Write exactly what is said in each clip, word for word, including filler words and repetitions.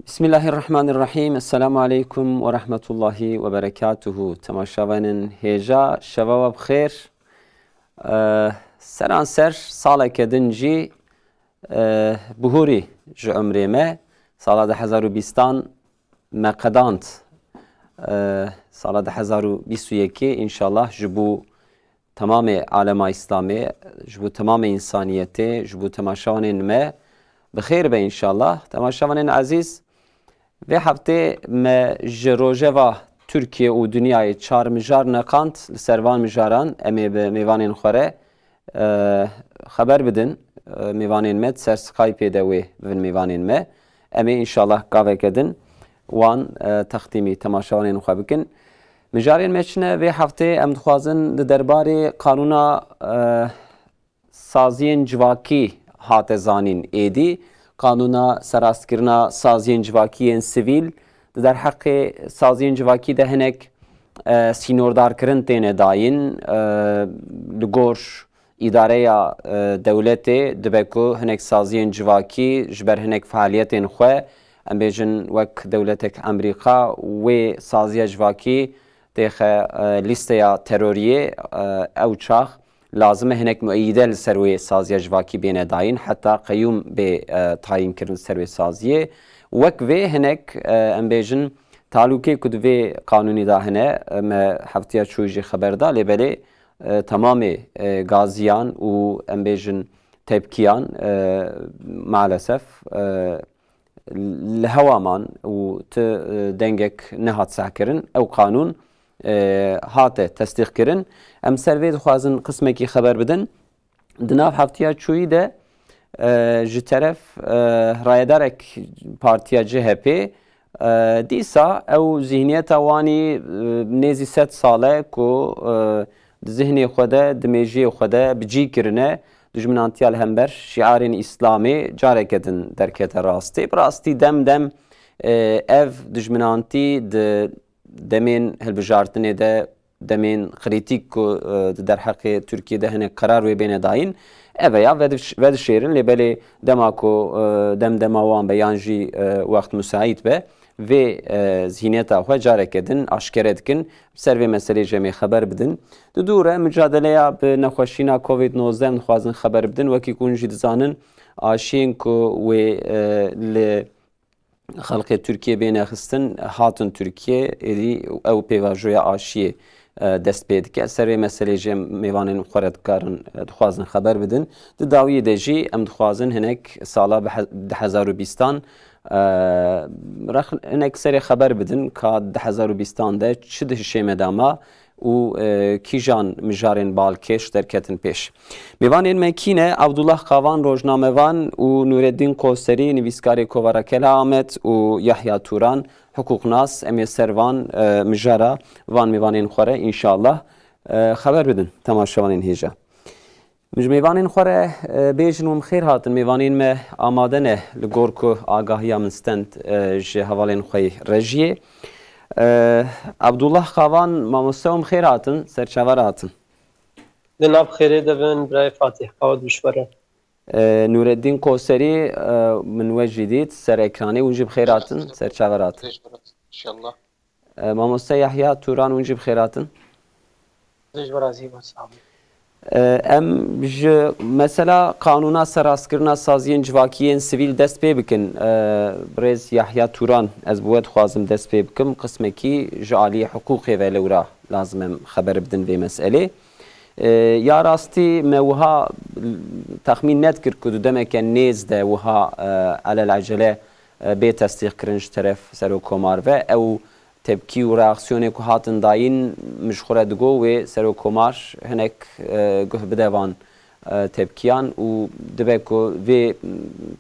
Bismillahirrahmanirrahim. Esselamu aleykum ve rahmetullahi ve berekatuhu. Temaşevanên hêja, şeva we bi xêr. Eee, seranser saleke din jî, eee, bihûrî ji umrê me, sala du hezar û bîstan me qedand. Eee, sala du hezar û bîst û yekê înşallah ji bo temamê alema Îslamê, ji bo temamê însaniyetê, ji bo temaşevanên me bi xêr be înşallah. Temaşevanên ezîz, vê heftê me ji rojeva Tirkiye û dinyayê çar mijar neqand. Li ser van mijaran em ê bi mêvanên xwe re, e, xeber bidin. E, mêvanên me di ser Skypeê de wê bibin mêvanên me. Em ê înşallah gaveke din wan, e, textîmî temaşevanên xwe bikin. Mijarên me çi ne? Vê heftê em dixwazin di derbarê qanûna, e, saziyên civakî hate zanîn êdî. Qanûna serastkirina saziyên civakî yên sivîl, di derheqê saziyên civakî de hinek, e, sînordarkirin têne dayîn, e, li gor îdareya, e, dewletê dibe ku hinek saziyên civakî ji ber hinek fealiyetên xwe, em bêjin wek dewletek Emerîka, wê saziya civakî têxe, e, lîsteya teroriyê, e, ew çax lazim e hinek mueyîde li ser wê saziya civakî bêne dayîn, heta qeyûm bê, e, tayîn kirin li ser wê saziyê. Wek vê hinek, e, em bêjin, talûkê ku di vê qanûnî de hene, e, me heftiya çûyî jî xeber da, lê belê, e, temamê, e, gaziyan û em bêjin tepkiyan, e, maalesef, e, li hewa man û ti, e, dengek nehat sehkirin. Ew qanûn, e, hate tesdîqkirin. Em ser vê dixwazin qismekî xeber bidin. Di nav heftiya çûyî de, e, ji teref, e, rayedarek Partiya C H P, e, dîsa ew zihniyeta wanî, e, nêzî sed sal e ku, e, di zihnê xwe de, di mêjiyê xwe de bi cî kirine, dijminantiya li hember şiarên Îslamê careke din derkete rastê. Bi rastî dem dem, e, ev dijminantî di demên hilbijartinê de, demên krîtîk ku, e, di derheqê Tirkiyê de hinek qerar wê bêne dayîn, ev e ya vediş-, vedişêrin, lê belê dema ku, e, dem dema wan be yan jî, e, wext musaît be, vê, e, zihniyeta xwe careke din aşkere dikin. Ser vê meselê jî em ê xeber bidin. Di dû re micadeleya bi nexweşîna Covid nozdeh em dixwazin xeber bidin. Wekî ku hûn jî dizanin, aşiyên ku wê, e, li xelkê Tirkiyê bêne xistin, hatin Tirkiyê, êdî ew pêvajoya aşiyê, e, dest pê dike. Ser vê meselê jî em mêvanên xwe re dikarin, e, dixwazin xeber bidin. Di dawiyê de jî em dixwazin hinek sala bi he-, du hezar û bîstan, e, rex-, hinek serê xeber bidin ka du hezar û bîstan de çi dihişê me dama û, e, kîjan mijarên balkêş derketin pêş. Mêvanên me kî ne? Abdullah Kavan, rojnamevan, û Nûreddîn Koserî, nivîskarê Kovara Kela Amed, û Yahya Turan, hiqûqnas. Em ê ser van, e, mijara van mêvanên xwe re înşallah, e, xeber bidin temaşevanên hêja. Min ji mêvanên xwe re, e, bêjin û em xêr hatin. Mêvanên me amade ne, li gor ku agahiya min stend, e, ji hevalên xwe yê rejiyê. E, Abdullah Kavan, mamoste, em xêr hatin, serçaver hatin. Di nav xêrê de bin, birayê Fatîh, ka we dişwere. E, Nûreddîn Koserî, e, min we jî dît, ser ekranê, hûn jî bi xêr hatin, serçaver hatin. Rêj bi rast, înşallah. E, mamoste Yahya Turan, hûn jî bi xêr hatin. Rêj bi rast, sağ olun. E, em ji mesela qanûna serrastkirina saziyên civakî yên sivîl dest pê bikin. E, birêz Yahya Turan, ez bi we dixwazim dest pê bikim. Qismekî ji aliyê hiqûqê ve lewra lazim em xeber bidin vê meselê. E, ya rastî me wiha texmîn nedikir ku di demeke nêz de wiha, e, elel ecele, e, bê tesdîqkirin ji teref Serokkomar ve. Ew tepkî û reaksiyonê ku hatin dayîn, min ji xwe re digot wê Serokkomar hinek, e, guh bide van, e, tepkiyan û dibe ku vê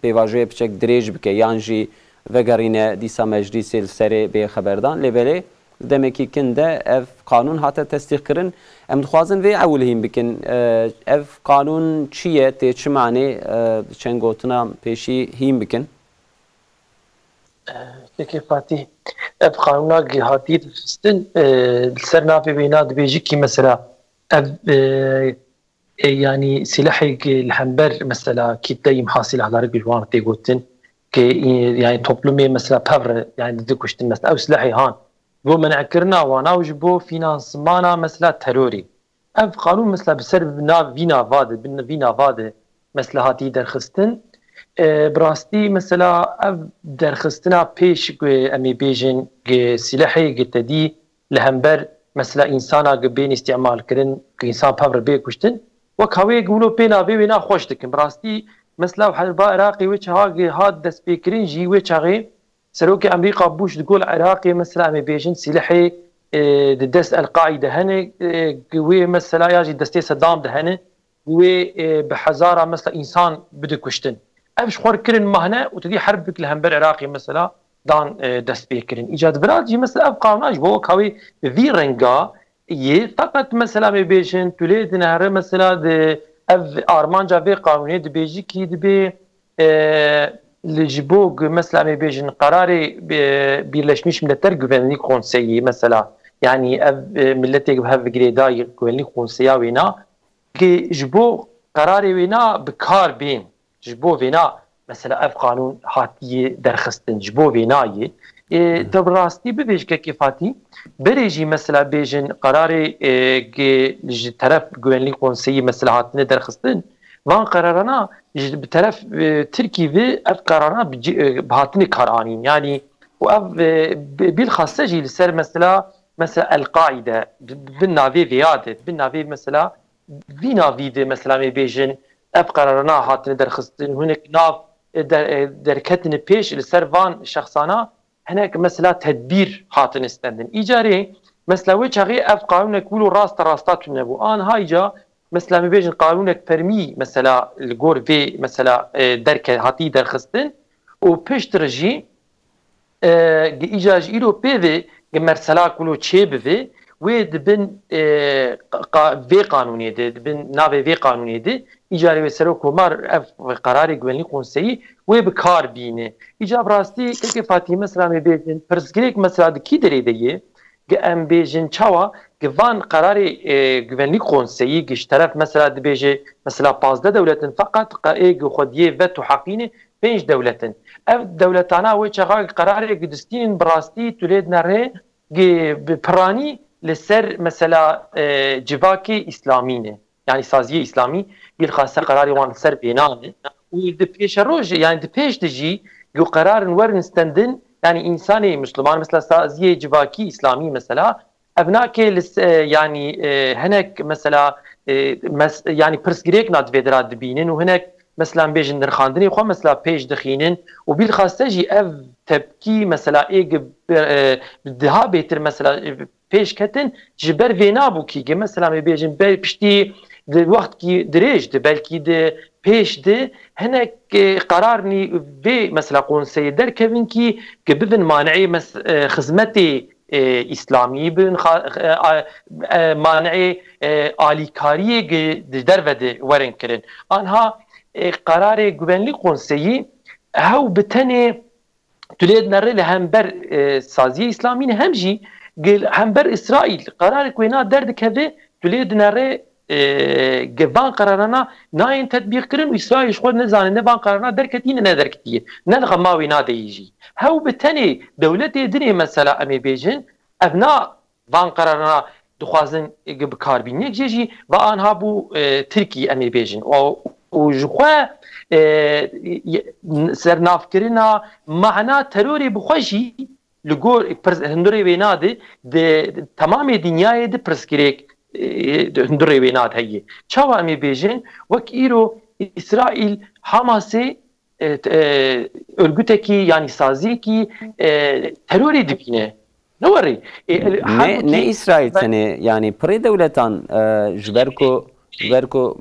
pêvajoyê piçek dirêj bike yan jî vegerîne dîsa meclîsê li serê bê xeberdan. Lê belê di demekî kin de ev qanûn hate tesdîqkirin. Em dixwazin vê ewil hîn bikin. E, ev qanûn çi ye, tê çi manê, e, çend gotina pêşî hîn bikin? Kekê Fatî, ev qanûna gihatî dixistin, e, li ser navê wêna dibêjî kî mesela ev, e, e, yanî silahek li hember mesela kitle imha silahları bi wan tê gotin. ki, e, yani toplumê mesela pevre yani dikuştin mesela ew silahê han. Bo menekirina wana û ji bo finansmana mesela terorê. Ev qanûn mesela bi ser nav-, vî nava de, bi vî nava de mesela hatî derxistin. E, bi rastî mesela ev derxistina pêş, e, em ê bêjin, e, silahê, e, tedî li hember mesela însana, e, bên îstîmal kirin, ku însan pevre bê kuştin. Wek hawê, e, wilo pê navê wê na xweş dikin. Bi rastî mesela herba Iraqê wê çaxa, e, hat destpêkirin jî wê çaxê Serokê Amerîka Bush digol Iraqê mesela em ê bêjin silahê, e, di dest El-Qaîde hene, e, wê mesela ya jî destê Sedam de hene, wê, e, bi hezara mesela însan bidikuştin. Ev ji xwe kirin mahne û tedî herbik li hember Iraqê mesela dan, e, destpêkirin. Îca di vira jî mesela ev qanûna ji bo wek hawê bi vî renga yê, feqet mesela em ê bêjin tu lê dinere mesela di ev armanca vê qanûnê dibêjî kî dibê, e, li ji bo gu-, mesela em ê bêjin qerarê, e, Birleşmiş Milletler Güvenlik Konseyi mesela, yani ev, e, milletê bi hev girêdayî Güvenlik Konseya wêna, ki ji bo qerarê wêna bi kar bên, ji bo vêna mesela ev qanûn hatiye derxistin, ji bo vêna yê. E, te bi rastî bibêj kekê Fatî, berê jî mesela bêjin qerarê, e, ki ji teref Güvenlik Konseyi mesela hatine derxistin, van qerarana ji bi teref, e, Tirkî ve ev qerarana bi ci-, e, bi hatine kar anîn. Yani û ev, e, bi-, bilxasse jî li ser mesela, mesela El-Qaîde, bi, bi navê vêya de, bi navê mesela vî navî de mesela em ê bêjin ev qerarana hatine derxistin, hinek nav, e, der-, e, derketine pêş li ser van şexsana hinek mesela tedbîr hatine stendin. Îcarê mesela wê çaxê ev qanûnek wilo rasta rasta tune bû. Anha îca mesela em ê bêjin qanûnek fermî mesela li gor vê mesela, e, derke hatî derxistin û piştre jî, e, gi îca ji îro pê ve gi mersela kulo çê bive, wê di bin, e, qa-, vê qanûnê de, di bin navê vê qanûnê de, îcarê wê Serok Komar ev qerarê Güvenlik Konseyî wê bi kar bîne. Îca bi rastî kekê Fatî mesela em ê bêjin, pirsgirêk mesela di kî derê de ye? Gi em bêjin çawa? Gi van qerarê, e, Güvenlik Konseyî gi ji teref mesela dibêje mesela pazdeh dewletin, feqet qe-, ê gi xwediyê veto heqîne pênc dewletin. Ev dewletana wê çaxa qerarê gi distînin bi rastî tu lê dinerê gi bi piranî li ser mesela, e, civakê îslamî ne. Yani saziyê îslamî bilxase qerarê wan li ser vêna ne. Û di pêşeroj, yani di pêş de jî ku qerarin werin stendin, yani însanê Müslüman mesela saziyê civakî îslamî mesela ev nake li se-, yani, e, hinek mesela, e, mes-, yani pirsgirêk na di vê dira dibînin û hinek mesela em bêjin nirxandinê xwe mesela pêş dixînin û bilxaste jî ev tepkî mesela ê gi-, e, diha bêtir mesela, e, pêş ketin ji ber vê nabû kî gi mesela em ê bêjin ber piştî di wextkî dirêj di belkî di pêş di hinek, e, qerarnî vê mesela konseyê derkevin kî gi bivin maneê mes-, e, xizmetê, e, îslamî bin, xa-, e, a-, e, maneê, e, alîkariyê gi di derve de werin kirin. Anha, e, qerarê Güvenlik Konseyî hew bi tenê tu lê dinerê li hember, e, saziyê îslamî ne hem jî gi hember Îsraîl qerarek wêna derdikeve tu lê dinerê, e, gi van qerarana nayên tetbîq kirin û Îsraîl ji xwe nizane ne van qerarana derketî ne nederketiye. Ne li xema wê nadeyî jî. Hew bi tenê dewletê dinê mesela em ê bêjin, ev na van qerarana dixwazin gi bi kar bînin. Yek jê jî va anha bû, e, Tirkî em ê bêjin. Û, û ji xwe, e, ye-, sernavkirina mana terorê bi xwe jî li gor pirs-, hundirê wê nade di temamê dinyayê di pirsgirêk, e, di hundirê wê nade heye. Çawa em ê bêjin? Wek îro Îsraîl Hamasê, e, t-, e, örgütekî, yanî saziyekî, e, terorê dibîne. Ne werê. E, e, Ne, her ne wekî Îsraîl tenê, yanî pirê dewletan, e, ji ber ku, ji ber ku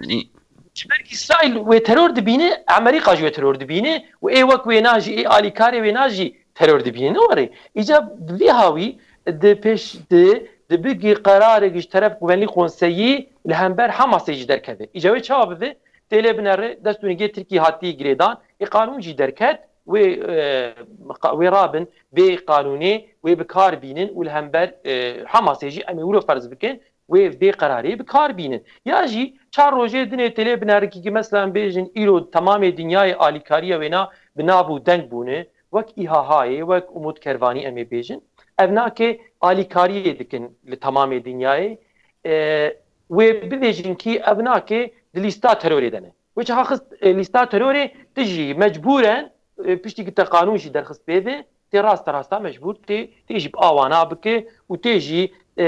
Ji ber Îsraîl wê teror dibîne, Amerîka jî wê teror dibîne û ê wek wêna jî, ê alîkarê wêna jî teror dibîne. Ne werê. Îca bi vî hawî di pêş di, di bigî qerarek ji teref Güvenlik Konseyî li hember Hamasê jî derkeve. Îca wê çawa bibe? Tê lê binere, dest û nigê Tirkî hatî girêdan. Ê qanûn jî derket, wê, e, qa-, wê rabin, bê qanûnê, wê bi kar bînin û li hember, e, Hamasê jî em ê wilo ferz bikin, wê vê qerarê bi kar bînin. Ya jî çar rojê dinê tê lê binerikî ki, mesela em bêjin îro temamê dinyayê alîkariya wêna bi nav û deng bûne, wek İHA'yê, wek Umut Kervanî em ê bêjin, ev nake alîkariyê dikin li temamê dinyayê. E, wê bibêjin kî ev nake di lîsta terorê de ne. Wê çaxa xist, e, lîsta terorê, tu jî mecbûren, e, piştî ku te qanûn jî derxist pê ve, tê rasta rasta mecbûr tê, tê jî bi awana bike û tê jî, e,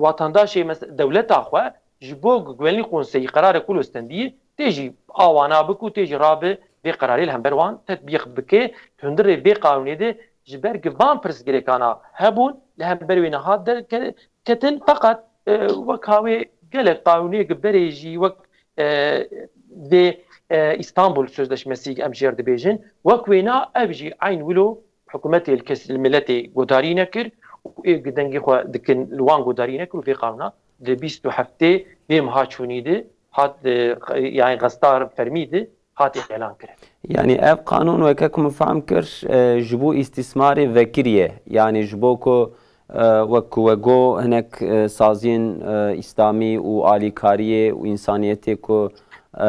watandaşê mes-, dewleta xwe ji bo ku Güvenlik Konseyî qerarek wilo stendiyê, tê jî awana bike û tê jî rabe vê qerarê li hember wan tetbîq bike. Hundirê vê qanûnê de ji ber ku van pirsgirêkana hebûn li hember wê nehat derke-, ketin. Feqet, e, wek hawê gelek qanûnê ku berê jî wek, e, vê, e, Îstanbul Sözleşmesî em jê re dibêjin, wek wêna ev jî eyn wilo hikûmetê li kes, li miletê guhdarî nekir û ê dengê xwe dikin li wan guhdarî nekir û vê qanûna di bîst û heftê vê meha çûnî de hat, e, yani xestar fermî de hatê elan kirin. Yani ev qanûn weke ku min fehm kir, e, ji bo îstîsmarê vekirî ye. Yani ji bo ku, e, wek ku we got, hinek, e, saziyên, e, îslamî û alîkariyê û însaniyetê ku, e,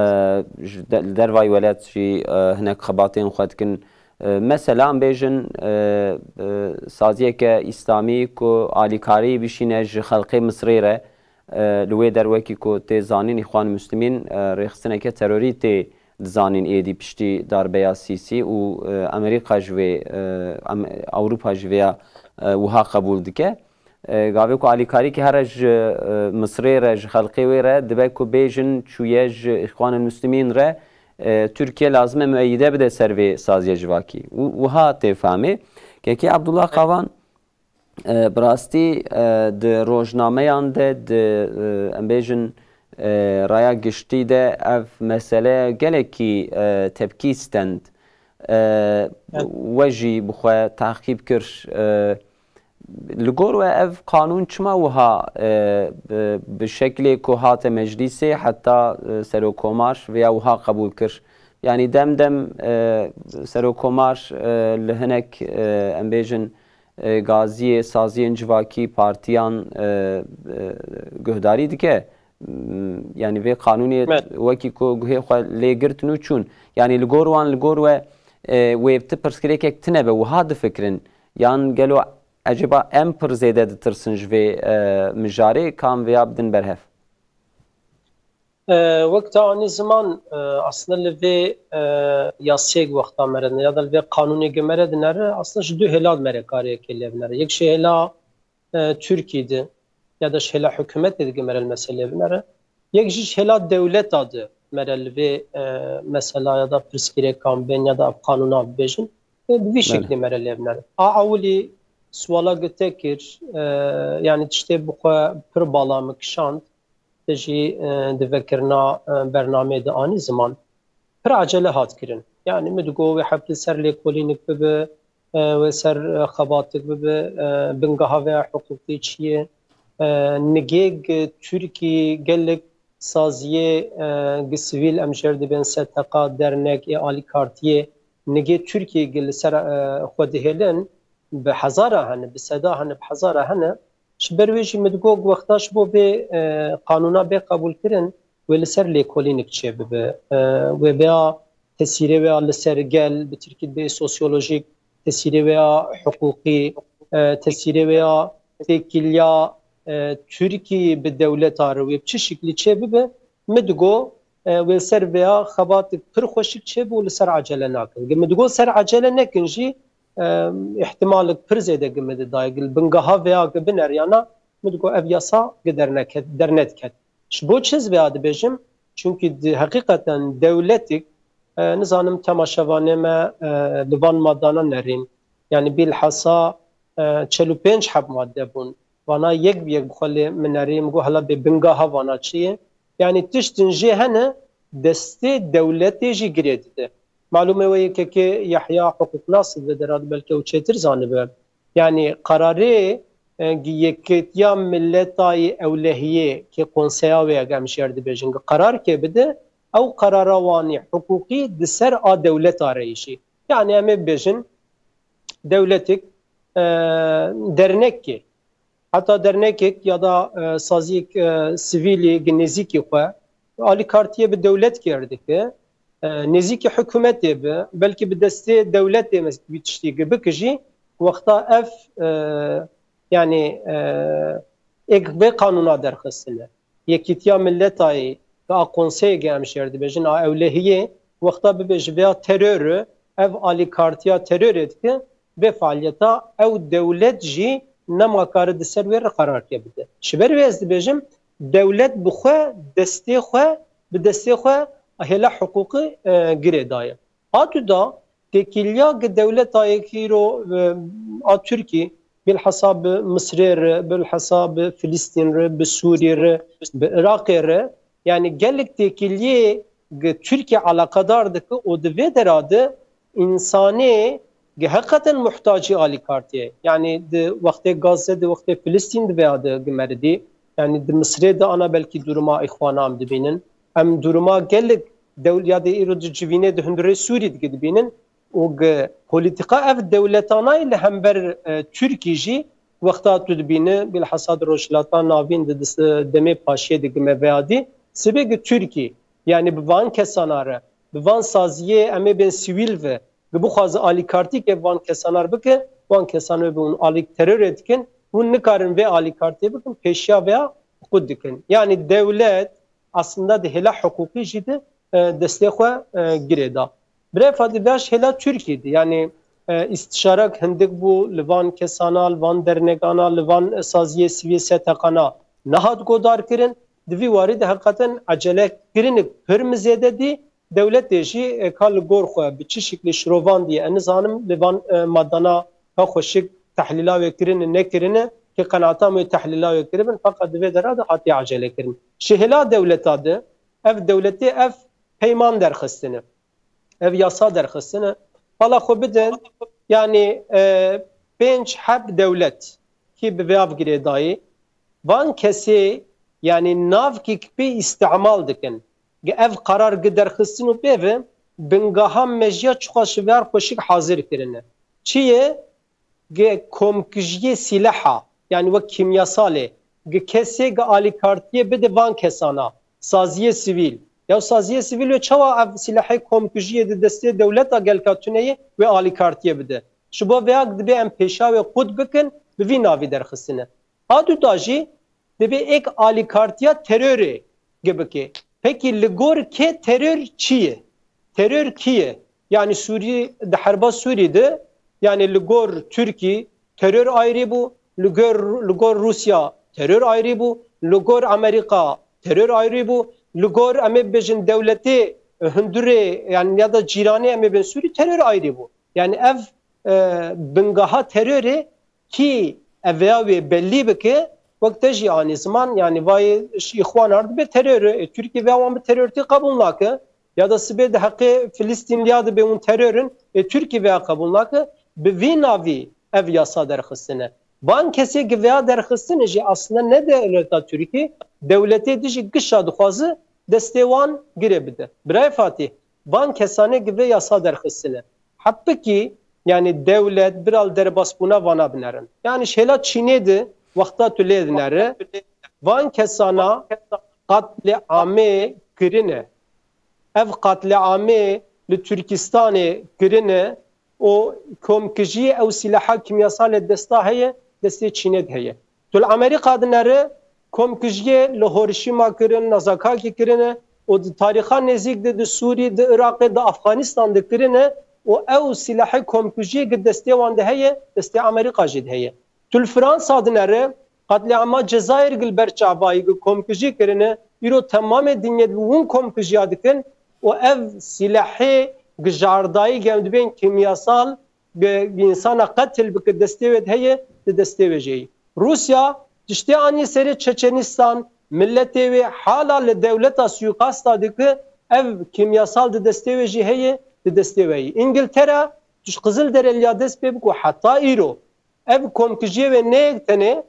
ji de-, li dervayî welat jî, e, hinek xebatên xwe dikin. E, mesela em bêjin, e, e, saziyeke îslamî ku alîkarî bişîne ji xelkê Misrê re, e, li wê der wekî ku tê zanîn Îxwan Muslimîn, e, rêxistineke terorî tê dizanîn êdî piştî darbeya Sîsî û, e, Amerîka ji vê, e, Am-, Ewropa ji vê ya, e, wiha qebûl dike. E, gavê ku alîkarîkî here ji, e, Misrê re, ji xelkê wê re dibe ku bêjin çûye ji Îxwanul Muslimîn re, e, Tirkiye lazim e mueyîde bide ser vê saziya civakî. Wi-, wiha tê fehmê. Kekê Abdullah Qavan, e, bi rastî, e, di rojnameyan de, di, e, em bêjin, e, raya giştî de ev mesele gelekî, e, tepkî stend. E, Evet. We jî bi xwe teqîb kir. E, li gor we ev qanûn çima wiha, e, bi, bi şeklê ku hate meclîsê heta, e, Serokomar vêya wiha qebûl kir? Yanî dem dem, e, Serokomar, e, li hinek, e, em bêjin, e, gaziyê, saziyên civakî, partiyan, e, e, guhdarî dike. M, yanî vê qanûnê Evet. wekî ku guhê xwe lê girtin û çûn. Yanî li gor wan, li gor we, e, wê ti pirsgirêkek tine be, wiha difikirin? Yan gelo ecêba em pir zêde ditirsin ji vê, e, mijarê, kam vêya bidin berhev? E, wek te anî ziman, e, aslında li vê, e, yasêk wexta mere dinere ya da li vê qanûnê ge mere dinere, aslında ji du hêla mere karê yekê lê binere. Yek ji hêla, e, Tirkî de ya da ji hêla hikûmetê de ge mere li meselê binere. Yek jî ji hêla dewleta de mere li vê, e, mesela ya da pirsgirêkan bên ya da ev qanûna bibêjin. E, bi vî Belê. şeklî mere lê binere. A ewilî suala ge te kir, e, yanî tiştê bi xwe pir bala min kişand. Te jî, e, di vekirina, e, bernameyê de anî ziman. Pir acele hat kirin. Yanî min digot wê heb li ser lêkolînik bibe, e, wê ser, e, xebatik bibe, e, bingeha vê hiqûqî çi ye? E, nigê gi Tirkî gelek saziyê, e, gi sivîl em jê re dibên seteqa, dernek, ê alîkartiyê, nigê Tirkî gi li ser, e, xwe dihêlin, bi hezara hene, bi seda hene, bi hezara hene. Ji ber wê jî min digot wexta ji bo bê, e, qanûna bê qebûlkirin, wê li ser lêkolînik çêbibe. E, wê vêya tesîrê wêya li ser gel, bi tirkî dibê sosyolojîk, tesîrê wêya hiqûqî, e, tesîrê wêya têkiliya, e, Tirkî bi dewleta re wê bi çi şiklî çêbibe, min digot, e, wê li ser vêya xebatik pir xweşik çêbe û li ser acele nakin. Ge min digot ser acele nekin jî, e, îhtimalik pir zêde ge min didayê. Ge li bingeha vêya ge bineriyana, min digot ev yasa ge derneket, dernediket. Ji bo çi ez vêya dibêjim? Çunkî di heqîqeten dewletik, e, nizanim temaşevanê me, e, li van madana nerîn. Yanî bilhassa, e, çel û pênc heb madde bûn. Vana yek bi yek bi xwe lê min nerî, min got hela bê bingeha vana çi ye? Yanî tiştin jê hene destê dewletê jî girê dide. Malûm e we yekekê Yehya hiqûqnas di vê dera de belkî ew çêtir zanibe. Yanî qerarê, e, gi Yekêtiya Mileta yê Ewlehiyê kê konseya wê ye, em jê re dibêjin, gi qerar kê bide, ew qerara wanî hiqûqî di ser a dewleta re yî jî. Yanî em ê bibêjin, dewletik, e, dernekê, heta dernekek ya da, e, saziyek, e, sivîlî gi nêzîkî xwe alîkartiyê bi dewletkê re dike, e, nêzîkî hikûmetê bi, belkî bi destê dewletê mes-, wî tiştî gi biki jî, wexta ev, e, yanî, e, êk vê qanûna derxistine. Yekîtiya Miletayê, bi a konseyê ge em şêr dibêjin, a ewlehiyê, wexta bibe ji vêya terorê, ev alîkartiya terorê dike, vê faaliyeta ew dewlet jî nema kare di ser wê re qerarke bide. Ji ber wê ez dibêjim, dewlet bi xwe, destê xwe, bi destê xwe hêla hiqûqî, e, girê daye. A du da, têkiliya gi dewletayê ki îro, e, a Tirkî, bilhesa bi Misrê re, bilhesa bi Filistîn re, bi Sûrî re, bi Iraqê re, yanî gelek têkiliyê gi Tirkî eleqedar dike û di vê dera de însanê gi heqeten muhtacî alîkartiyê. Yanî di wextê Gazze, di wextê Filistîn di vêya de gi meridî. Yanî di Misrê de ana belkî duruma îxwana em dibînin. Em duruma gelek dewl-, ya de îro di civînê di hundirê Sûrî digi dibînin. Û gi polîtîka ev dewletanayê li hember, e, Tirkî jî wexta tu dibîni, bilhesa di Rojhilata Navîn di, di demê paşiyê de gi me veya dî, sibê gi Tirkî, yanî bi van kesana re, bi van saziyê em ê bên sivîl ve, gi bixwaze alîkartîkê van kesana re bike, van kesan wê bi hûn alîk terorê dikin, hûn nikarin vê alîkartiyê bikin, pêşiya veya qut dikin. Yanî dewlet aslında di hêla hiqûqî jî de, e, destê xwe, e, girê da. Birê Fatî, vêya ji hêla Tirkî de, yanî, e, îstişarek hindik bû li van kesana, li van dernegana, li van saziyê sivîl seteqana nehat godar kirin. Di vî warî de heqeten ecele kirinik pir mi zêde dî, dewletê jî, e, ka li gor xwe bi çi şiklî şirovan diye, ez nizanim li van, e, madana ka xweşik tehlîla wê kirine, nekirine, ki qenatam wê tehlîla wê kiribin, feqet di vê dera de hatiye ecele kirin. Ji hêla dewleta de, ev dewletê ev peyman derxistine. Ev yasa derxistine. Pala xwe bidin, yanî, e, pênc heb dewlet ki bi vê av girêdayî, van kesê, yanî navkî ki pê îstimal dikin. Gi ev qarar gi derxistin û pê ve bingaha mejiya çiqas ji vê ar xweşik hazir kirine. Çi ye? Gi komkijiyê sîleha, yanî wek kîmyasalê, gi kesê gi alîkartiyê bide van kesana, saziyê sivîl. Ya saziyê sivîl wê çawa ev sîlehê komkijiyê di destê dewleta gelka tune ye, wê alîkartiyê bide? Ji bo vêya dibê em pêşa wê qut bikin, bi vî navî derxistine. A du da jî, dibê êk alîkartiya terorê gi bike. Pekî li gor kê teror çi ye? Teror kî ye? Yanî Sûrî, di herba Sûrî de, yanî li gor Tirkî teror ayrî bû, li gor, li gor Rûsya teror ayrî bû, li gor Amerîka teror ayrî bû, li gor, em ê bibêjin, dewletê hundurê, yanî ya da cîranê, em ê bên Sûrî, teror ayrî bû. Yanî ev, e, bingaha terorê kî ev vêya wê bellî bike, wek te jî anî ziman, yanî vayê ji îxwan ar dibe teror e. Ê, Tirkî vêya wan bi terortî qebûl nake. Ya da sibê di heqê Filistînliya dibe hûn teror in, ê, Tirkî vêya qebûl nake. Bi vî navî ev yasa derxistine. Van kesê gi vêya derxistine jî aslında ne dewleta Tirkî, dewletê dijî gişa dixwaze destê wan girê bide. Birayê Fatîh, van kesanê gi vê yasa derxistine. Hepikî, yanî dewlet bira li derbasbûna vana binerin. Yanî ji hêla Çînê de wexta tu lê dinere, van kesana qatliamê kirine. Ev qatliamê li Tirkistanê kirine û komkijiyê ew sîleha kîmyasalê desta heye, destê Çînê de heye. Tu li Amerîka dinere, komkijiyê li Hiroşîma kirin, Nazakakî kirine û di tarîxa nêzîk de di Sûrî, di Iraqê, di Afxanistan de kirine û ew sîlehê komkujiyê gi destê wan de heye, destê Amerîka jî de heye. Tu li Fransa dinere, qatliama Cezayir gi li ber çavayî gi komkujî kirine, îro temamê dinyê di win komkujiya dikin û ev sîlehê gi jardayî gem dibên kîmyasal, gi, gi însana qetil bike, destê wê de heye, di destê wê jî. Rûsya tiştê anî serê Çeçenistan, miletê wê hala li dewleta suîkasta dike, ev kîmyasal di destê wê jî heye, di destê wê ye. Îngiltere, tu ji Qizildere liya dest pê bike û heta îro ev komkujiyê wê ne yek tenê,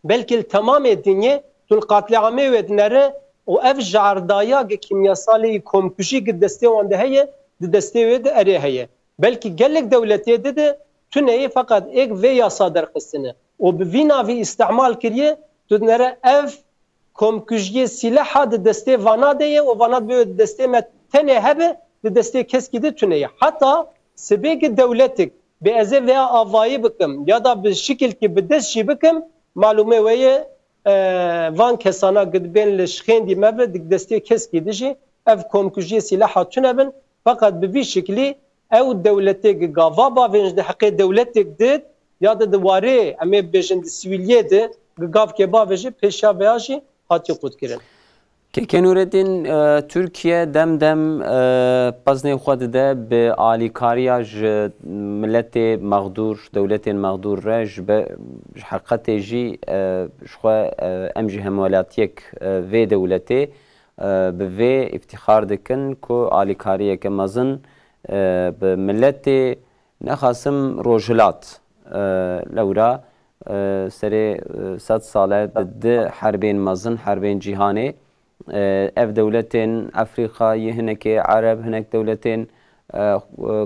belkî li temamê dinyê tu li qatliamê wê dinere û ev jardaya gi kîmyasalê yî komkujî gi destê wan de heye, di destê wê de erê heye. Belkî gelek dewletê di de tune ye, feqet êk vê yasa derxistine û bi vî navî îstimal kiriye, tu dinere ev komkujiyê sîleha di destê vana de ye û vana divê di destê me tenê hebe, di destê keskî de tune ye. Heta sibêkî dewletek bê ez ê vêya avayî bikim ya da bi şikilkî bi dest jî bikim, malûmê we ye, e, van kesana gi dibên li şixêndî me bi di destê keskî de jî ev komkujiyê sîleha tune bin. Feqet bi vî şiklî ew dewletê gi gava bavêjin di heqê dewletek dit ya da di warê, em ê bêjin di sivîliyê de gi gavkê bavêje, pêşiya veya jî hatiye qutkirin. Keke Nureddin, e, Tirkiye dem dem, e, peznê xwe dide bi alîkariya ji miletê mexdûr, dewletên mexdûr re, ji be-, ji heqetê jî, e, ji xwe, e, em jî hemwelatiyek, e, vê dewletê, e, bi vê îftîxar dikin ku alîkariyeke mezin, e, bi miletê nexasim Rojhilat, e, lewra, e, serê, e, sed sale di di herbên mezin, herbên cîhanê, e, ev dewletên Efrîqayî, hinekê Ereb, hinek dewletên, e,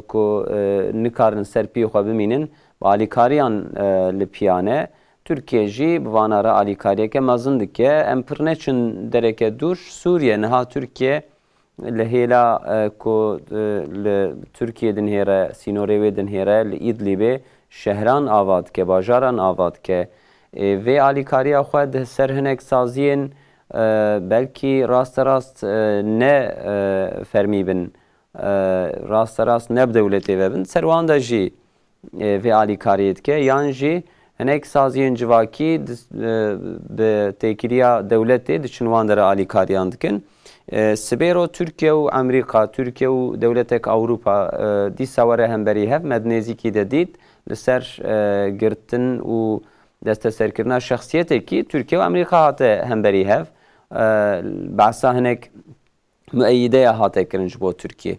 ku, e, nikarin ser piyê xwe bimînin, bi alîkariyan, e, li piya ne. Tirkiye jî bi vana re alîkariyeke mezin dike. Em pir neçin dereke dûr, Sûriye. Niha Tirkiye li hêla, e, ku, e, li Tirkiye dinhêre, sînorê wê dinhêre, li Îdlîbê şehran ava dike, bajaran ava dike. E, vê alîkariya xwe di ser hinek saziyên, e, belkî rasterast, e, ne, e, fermî bin, e, rasterast ne bi dewletê ve bin, ser wan de jî, e, vê alîkariyê dike, yan jî hinek saziyên civakî di, e, bi têkiliya dewletê diçin wan dere alîkariyan dikin. E, sibêro Tirkiye û Amerîka, Tirkiye û dewletek Ewropa, e, dîsa were hemberî hev, me di nêzîkî de dît, li ser, e, girtin û desteserkirina şexsiyetekî Tirkiye û Amerîka hate hemberî hev. E, behsa hinek mueyideya hate kirin ji bo Tirkiye.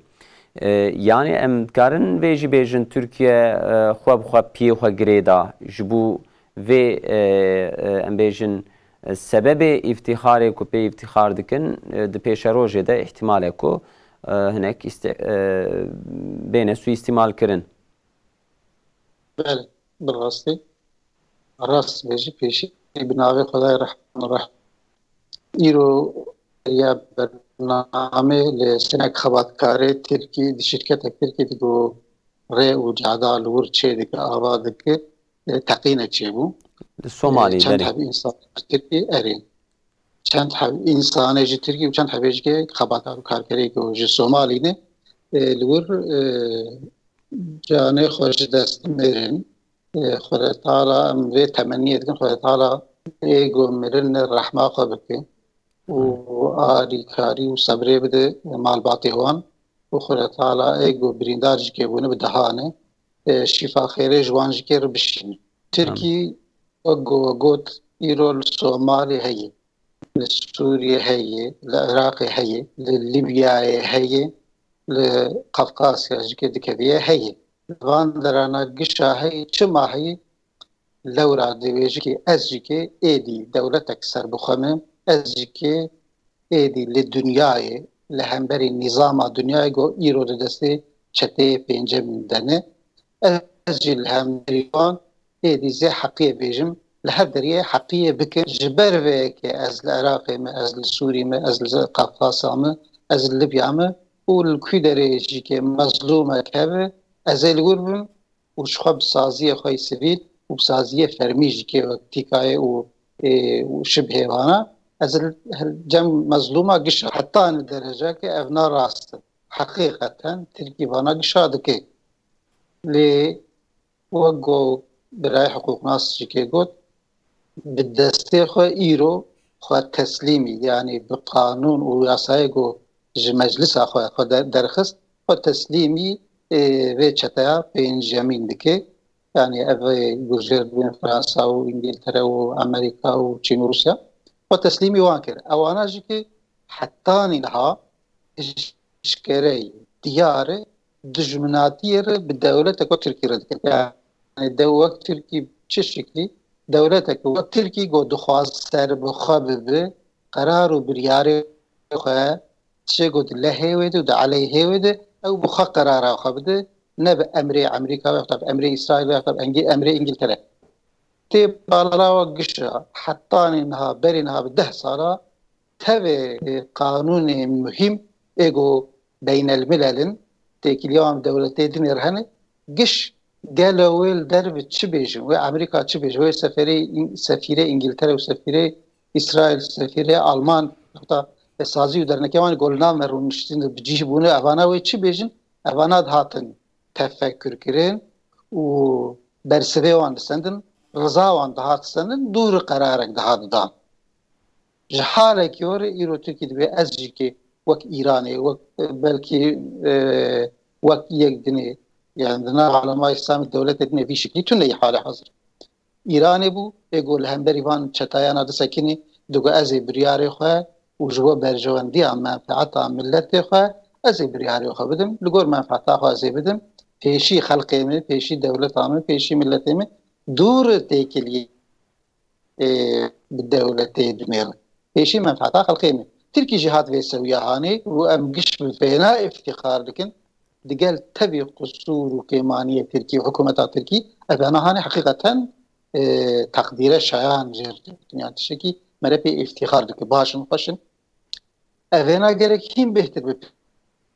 E, yanî em dikarin vê jî bêjin Tirkiye, e, xwe bi xwe piyê xwe girê da. Ji bo vê, e, e, em bêjin, e, sebebê îftîxarê ku pê îftîxar dikin, e, di pêşerojê de îhtimal e ku, e, hinek îste-, e, bêne suîstîmal kirin. Belê, bi rastî. Rast bêjî pêşî bi navê Xwedayê Rehman û Rehîm. Îro ya bernamê li sinek xebatkarê Tirkî di şirketek Tirkî digo rê û cada li wir çê dike, ava dike, e, teqînek çêbû. Li Somalî, E, çend belê. Heb însan Tirkî erê. Çend heb însanê ji Tirkî û çend hebê jî ke xebatkar û karkerê ku ji Somalî ne, e, li wir, e, canê xwe ji dest mirin. E, Xwedê Teala em vê temenniyê dikin, Xwedê Teala ê ku mirin rehma xwe bike û alîkarî û sebrê bide malbatê wan û Xwedê Teala ê ku birîndar jî ke bûne bi dehan e, e, şîfa xêrê ji wan jî kê re bişîne. Tirkî wek ku we got, îro li Somalê heye, li Sûriyê heye, li Iraqê heye, li Lîbyayê heye, li Qafqasya jî ke dikeviye heye. Li van derana gişa heye, çima heye? Lewra divê jî ke ez jî ke êdî dewletek serbixwe me, ez jî ke êdî li dinyayê, li hemberî nîzama dinyayê ku îro di destê çeteyê pêncem de ne, ez jî li hemberî wan êdî zê heqiyê bêjim, li her deriyê heqiyê bikin. Ji ber vê yekê ez li Iraqê me, ez li Sûrî me, ez li Qafqasa me, ez li Libya me û li kû derê jî ke mezlûmek hebe, ez ê li wir bim û ji xwe bi saziyê xwe yê sivîl û bi saziyê fermî jî ke wek tîkayê û, ê, û şibhê vana, ez li, cem mezlûma gişa heta ne dereca ke ev na rast e. Heqîqeten Tirkî vana gişa dike. Lê wek ku birayê hiqûqnas jî ke got, bi destê xwe îro xwe teslîmî, yanî bi qanûn û yasayê ku ji meclisa xwe, xwe der-, derxist, xwe teslîmî, ê, vê çeteya pêncemîn dike. Yanî ev ê gujer dibên Fransa û Îngiltere û Amerîka û Çîn û Rûsya. Xwe teslîmî wan kir. Ewana jî ki hetanî niha eşkereyî diyar e, dijminatiyê re bi dewleteke Tirkî re dikin. Yanî de wek Tirkî çi şiklî? Dewleteke wek Tirkî ku dixwaz serbixwe bibe, qerar û biryarê xwe çi ku di lehê wê de û di eleyhê wê de, ew bi xwe qerara xwe bide, ne bi emrê Amerîka ve, bi emrê Îsraîl ve, bi engî-, emrê Îngiltere. Tê bala we gişa, hetanî niha, berî niha bi deh sala, tevê, e, qanûnê muhîm ê ku beynelmilel in, têkiliya wan dewletê dinê re hene, giş gelo wê li derve çi bêjin, wê Amerîka çi bêje, wê seferê, sefîrê Îngiltere û sefîrê Îsraîl, sefîrê Alman, heta sazî û dernekê wan ku li nav me rûniştîn bi cih bûne, evana wê çi bêjin, evana dihatin tefekkür kirin û bersivê wan disendin, riza wan dihat sendin, dû re qerarek dihat dan. Ji halekî were îro Tirkî dibê ez jî ke wek Îranê, wek, belkî, e, wek yek dinê, yani di nav alema Îslamî dewletê dinê vî şiklî tune yî halê hazir. Îranê bû, ê ku li hemberî van çetayana disekinî, digo ez ê biryarê xwe û ji bo berjewendiya menfeeta miletê xwe, ez ê biryarê xwe bidim, li gor menfeeta xwe ez ê bidim, pêşî xelqê min, pêşî dewleta min, pêşî miletê min, dûr têkiliyê, e, bi dewletê dinêrin. Pêşî menfeeta xelqê min. Tirkî jî hat vê sewiya hanê û em giş bi vêna îftîxar dikin. Digel tevî qusûr û kêmaniyê Tirkî û hikûmeta Tirkî, evana hanê heqîqeten, e, teqdîre şayan jêr dinya tiştekî mere pê îftîxar dike. Baş in, xweş in. Evêna gerek hîn bêhtir bi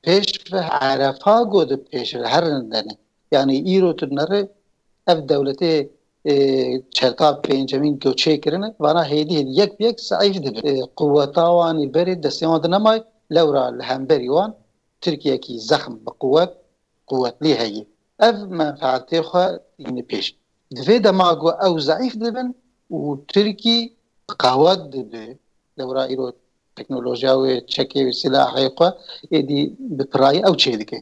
pêş ve erefa go di pêş ve her rindene. Yani îro tu nere ev dewletê, e, çerka pêncemîn go çê kirine, vana hêdî hêdî yek bi yek zeîf dibe. E, quweta wan ê berê destê wan de nemay, lewra li hemberî wan Tirkiyekî zexm bi quwet, quwetlî heye. Ev menfeetê xwe tîne pêş. Di vê dema ku ew zeîf dibin û Tirkî qewet dibe, lewra îro teknolojiya wê, çekê wê, silahê xwe êdî bi pirayî ew çêdike.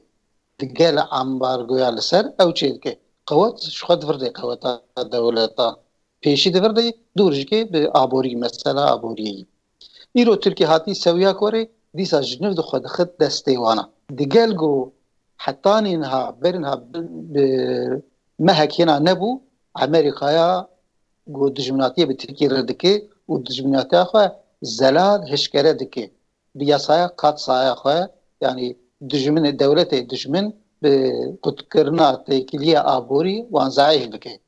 Digel ambargoya li ser ew çêdike. Qewet ji xwe divirde qeweta dewleta. Pêşî divirde dûr jike bi aborî, mesela aboriyê. Îro Tirkî hatî sewiya ku erê, dîsa ji nû di xwe dixit destê wana. Digel ku hetanî niha, berî niha bi, bi mehek hêna nebû, Amerîkaya ku dijminatiyê bi Tirkî re dike û dijminatiya xwe zelal hişkere dike. Bi yasaya katsaya xwe, yanî dijmin, dewletê dijmin bi qutkirina têkiliya aborî wan zeîf dike.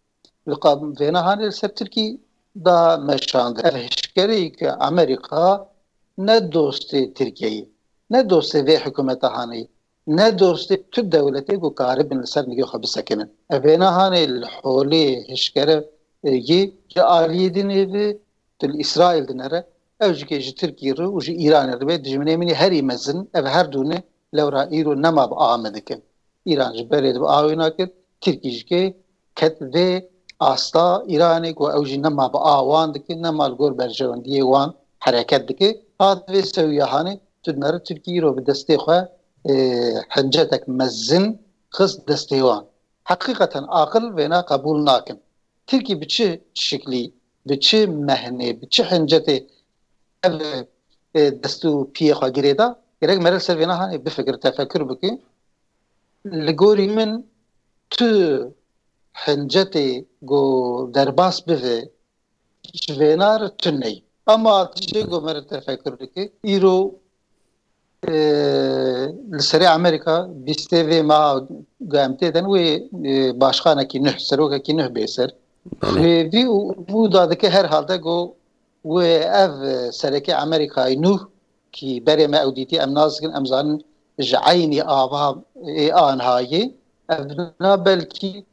Li qa-, vêna hanê li ser Tirkî da meşandin. Ev hişkerê ke Amerîka ne dostê Tirkiyeyê, ne dostê vê hikûmeta hanê, ne dostê tu dewletê ku karibin li ser nigê xwe bisekinin. Ev vêna hanê li holê hişkere, e, yê ji aliyê dinê ve tu li Îsraîl dinere, ew jî ke ji Tirkî re û ji Îranê re be dijminê min ê herî mezin, ev her dû ne lewra îro nema bi a me dikin. Îran ji berê dibe a wê nakir, Tirkî jî ke ket vê asta Îranê ku ew jî nema bi a wan dike, nema li gor berjewendiyê wan hereket dike. Hat vê sewiya hanê tu dinere Tirkî îro bi destê xwe, e, hencetek mezin xist destê wan. Heqîqeten aqil vêna qebûl nakin. Tirkî bi çi şiklî, bi çi mehnê, bi çi hincetê ev, e, dest û piyê xwe girê da? Gerek mere li ser vêna hanê bifikir, tefekur bike. Li gorî min tu hincetê ku derbas bive ji vêna re tune ye. Ama tiştê ku mere tefekur dike, îro, e, li serê Amerîka bîstê vê meha ku em tê de ne wê, e, başkanekî nuh, serokekî nuh bê ser. Belê. Hêvî û umûda dike herhalde ku wê ev, e, serekê Amerîkayê nû, kî berê me ew dîtî, em nas dikin, em zanin ji eynî ava ê anha yê. Ev na belkî,